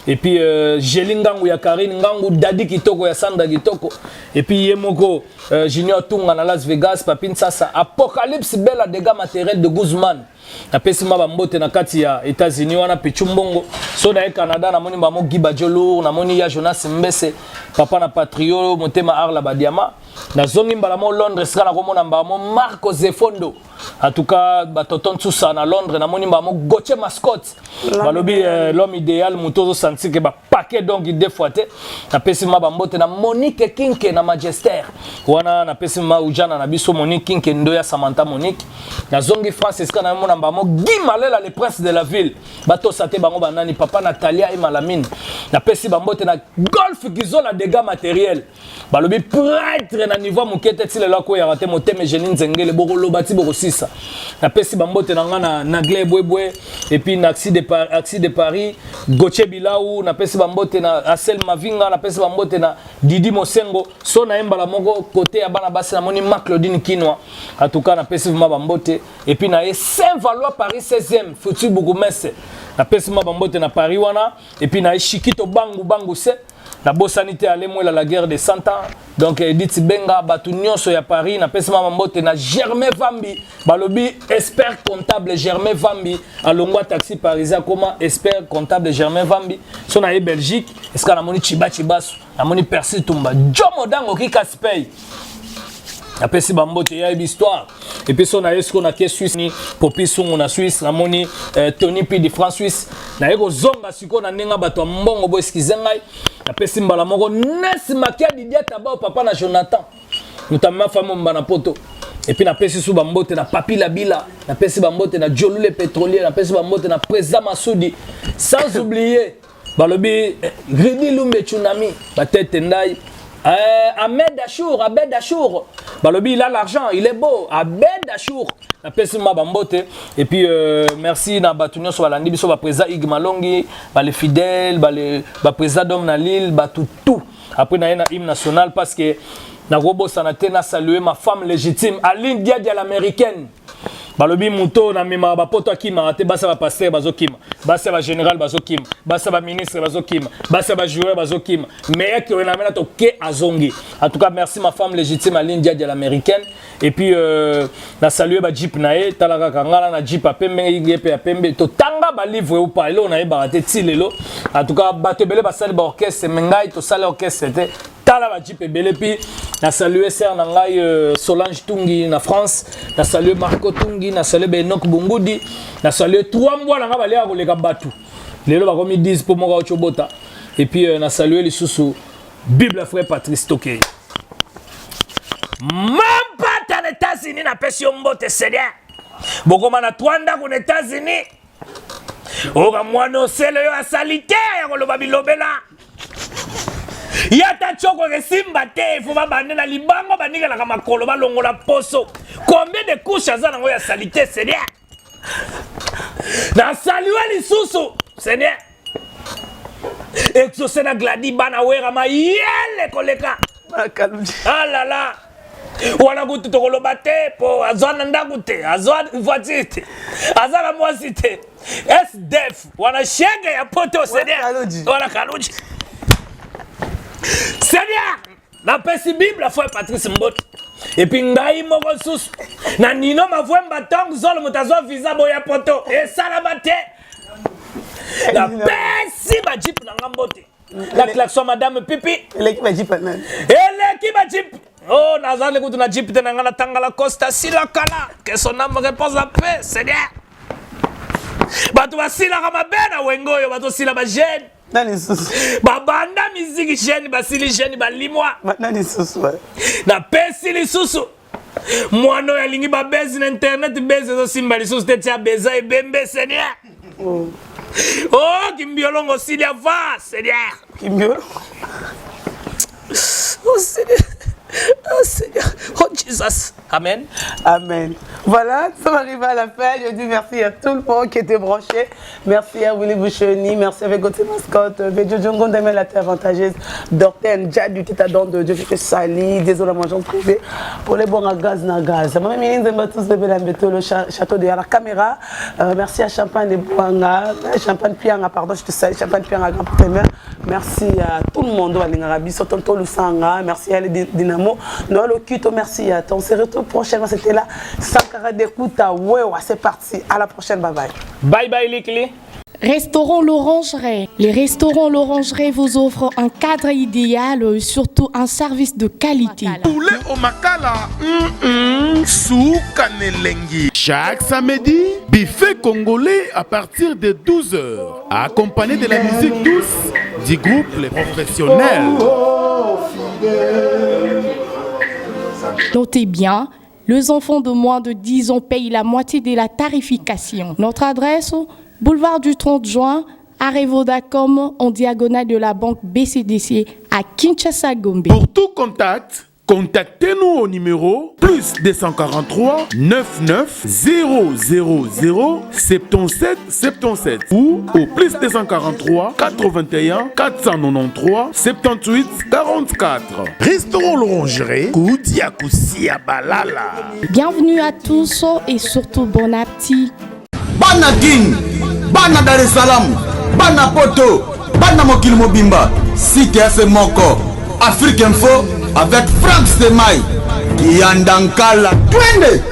et puis Jeli Ngangu ya Karine Ngangu, Dadi Kitoko ya Sandra Kitoko, et puis ye moko Junior Tunga na Las Vegas, Papi Nsasa Apocalypse Bella dégâts matériel de Guzman, napesi ma bambote na kati ya États-Unis wana. Pichu Mbongo so na ye Canada, namoni bamo Giba Jolour, namoni ya Jonas Mbese, papa na Patrio Motema Arla Badiama. Nazongi mbala mo Londres, esika nakomona mbala mo Marco Zefondo. En tout cas batoto Ntsusa na Londres, namoni mbala mo Gauthier Mascotte, balobi l'homme idéal, moto ozosentir ke bapaquet, donc deux fois te. Napesi ma bambote na Monique Kinke na Magester wana, napesi ma ujana na biso Monique Kinke ndo ya Samantha Monique. Nazongi France, esika namona mbamo Guy Malela, le prince de la ville, batosa te bango banani, papa Natalia e Malamine. Napesi bambote na Golf Kizola dégâts matériel, balobi prêtre na niveau moke te, ti lelo akoyaka te. Motema Egeni Nzengele, bokoloba ti bokosisa. Napesi bambote na nga na Nagle Bwebwe, et puis na Axi de Paris, Gauthier Bilau, napesi bambote na Asel Mavinga, napesi bambote na Didi Mosengo. So na ye mbala moko kote ya bana basi, namoni Ma Claudine Kinwa. En tout cas napesi vraiment bambote. Et puis na ye Saint Valois, Paris 16e, futur bourgmestre, napesi ma bambote na Paris wana. Et puis na ye Shikito Bangu Bangu se nabosani te, alemwela la guerre de 100 ans, donc Edith Benga, bato nyonso ya Paris, napesi mama mbote na Germain Vambi, balobi expert comptable Germain Vambi, alongwa taxi parisien, akoma expert comptable Germain Vambi. So na ye Belgique, esika namoni Chiba Chibasu, namoni Percy Tumba, Jomo Dango Kikaspey, napesi bambote ya yebi histoire. Et puis so na ye sikoyo nake Suisse, ni Popi Sungu na Suisse, namoni Tony P de France Suisse. Naye kozonga sikoyo na ndenge bato ya mbongo bo eskize ngai, napesi mbala moko Nes Makia Didia Tabao, papa na Jonathan, moto amema fami omba na poto. Et puis napesi su bambote na Papi Labila, napesi bambote na Jolule Pétrolier, napesi bambote na président Masudi, sans oublier balobi Gridi Lumbe Tsunami batete ndai, Ahmed Achour, Abed Achour, balobi il a l'argent, il est beau, Abed Achour, napesi ma bambote. Et puis merci na bato nyonso balandi biso, baprésident Ig Malongi, bale fidèle, bale baprésident d'homme na Lille, bato tout. Après na ye na hymne national, parce que nakobosana te na saluer ma femme légitime Aline Diadia l'américaine, balobi moto namemaka bapoto akimaka te. Basi ya bapasteur bazokima, basi ya bagénéral bazokima, basi ya baministre bazokima, basi ya bajoueur bazokima, mais yaki oyo namena toke azongi. En tout cas merci ma femme légitime Aline Diadia l'américaine. Et puis na salue bajeep na ye, tala kaka ngala na jeep ya pembe, ye mpe ya pembe, totanga balivre upa eloko nayebaka te ti lelo. En tout cas bato ebele basali baorchestre, mais ngai tosali orchestre te. Tala ba jeep ebele puis na saluer sœur na ngai euh, Solange Tungi na France, na saluer Marco Tungi, na saluer Benok Bungudi, na saluer trois mbwa na ngai balia koleka batu. Lelo bakomi 10 po moko auti obota. Et puis euh, na saluer lisusu Bible frère Patrice Toke. Mampata na États-Unis napesi yo mbote Seigneur. Bokoma na trois ndako na États-Unis. Oka mwana osele yo asali te ya koloba bilobela. Ye ata tshoko esimba te, faut babande na libango banikelaka makolo balongola poso. Combien de couches aza nango ya salite Seigneur? Na salue lisusu Seigneur. Exaucé na Glady bana wera mayele koleka. Ah là là. Wana kutu tokoloba te po azwa na ndako te, azwa voiture te, aza na mwasi te. SDF wana shege ya poto Seigneur. Wana Kaluji. Seigneur, napesi Bible frère Patrice Mbote. Et puis ngai moko susu na Nino Mavwemba tong zolo moto azwa visa boya poto esalama te. Napesi ba jeep na nga mbote. La klaxon madame pipi. Eleki ba jeep nani? Eleki ba jeep. Oh, nazali kutu na jeep te na nga na tangala Costa sila kala. Que son âme repose en paix, Seigneur. Bato basilaka mabe na wenge oyo bazosila ba jeune. Nani susu? Babanda miziki jeune basili jeune balimwa. Nani susu? Napesi lisusu mwana oyo alingi babezi na internet bezi ezosimba lisusu te tia beza ebembe seigneur oh, oh kimbiolongo osili ava seigneur kimbiolongo oh seigneur oh seigneur oh jesus amen amen voilà nous sommes arrivés à la fin je dis merci à tout le monde qui était branché Merci à Willy Bouchoni, merci avec Gauthier Mascotte, Jojo Ngondame, la terre avantageuse, Docteur Ndjadu, Tita Don de Dieu, je te salue, désolé mon agent privé, pour les bons à gaz na gaz. Maman Mimi Nzemba, tous bébé Lambeto, le château de la caméra, euh, merci à Champagne de Bouanga, Champagne Pianga, pardon, je te salue, Champagne Pianga, grand partenaire. Merci à tout le monde, Alingara Biso, Tonto Lusanga, merci à Dynamo, Noël Okito, merci à ton. On se retrouve prochainement, c'était là, Sankara Dekuta, ouais, c'est parti, à la prochaine, bye bye. Bye bye Likli. Restaurant L'Orangerie. Les restaurants L'Orangerie vous offrent un cadre idéal et surtout un service de qualité. Poulet au makala, mm -mm, Chaque samedi, buffet congolais à partir de 12h, accompagné de la musique douce du groupe Les Professionnels. Oh, Notez bien, les enfants de moins de 10 ans payent la moitié de la tarification. Notre adresse, boulevard du 30 juin, arrêt Vodacom, en diagonale de la banque BCDC à Kinshasa Gombe. Pour tout contact, contactez-nous au numéro plus 243 99 000 77 77 ou au plus 243 81 493 78 44. Restaurant L'Orangerie, Koudia Koussia Balala. Bienvenue à tous et surtout bon appétit. Bana Kin, bana Dar es Salaam, bana Poto, bana mokili mobimba, site ya se moko, Afrique Info avec Franck Stemay, Kianda Nkala, twende!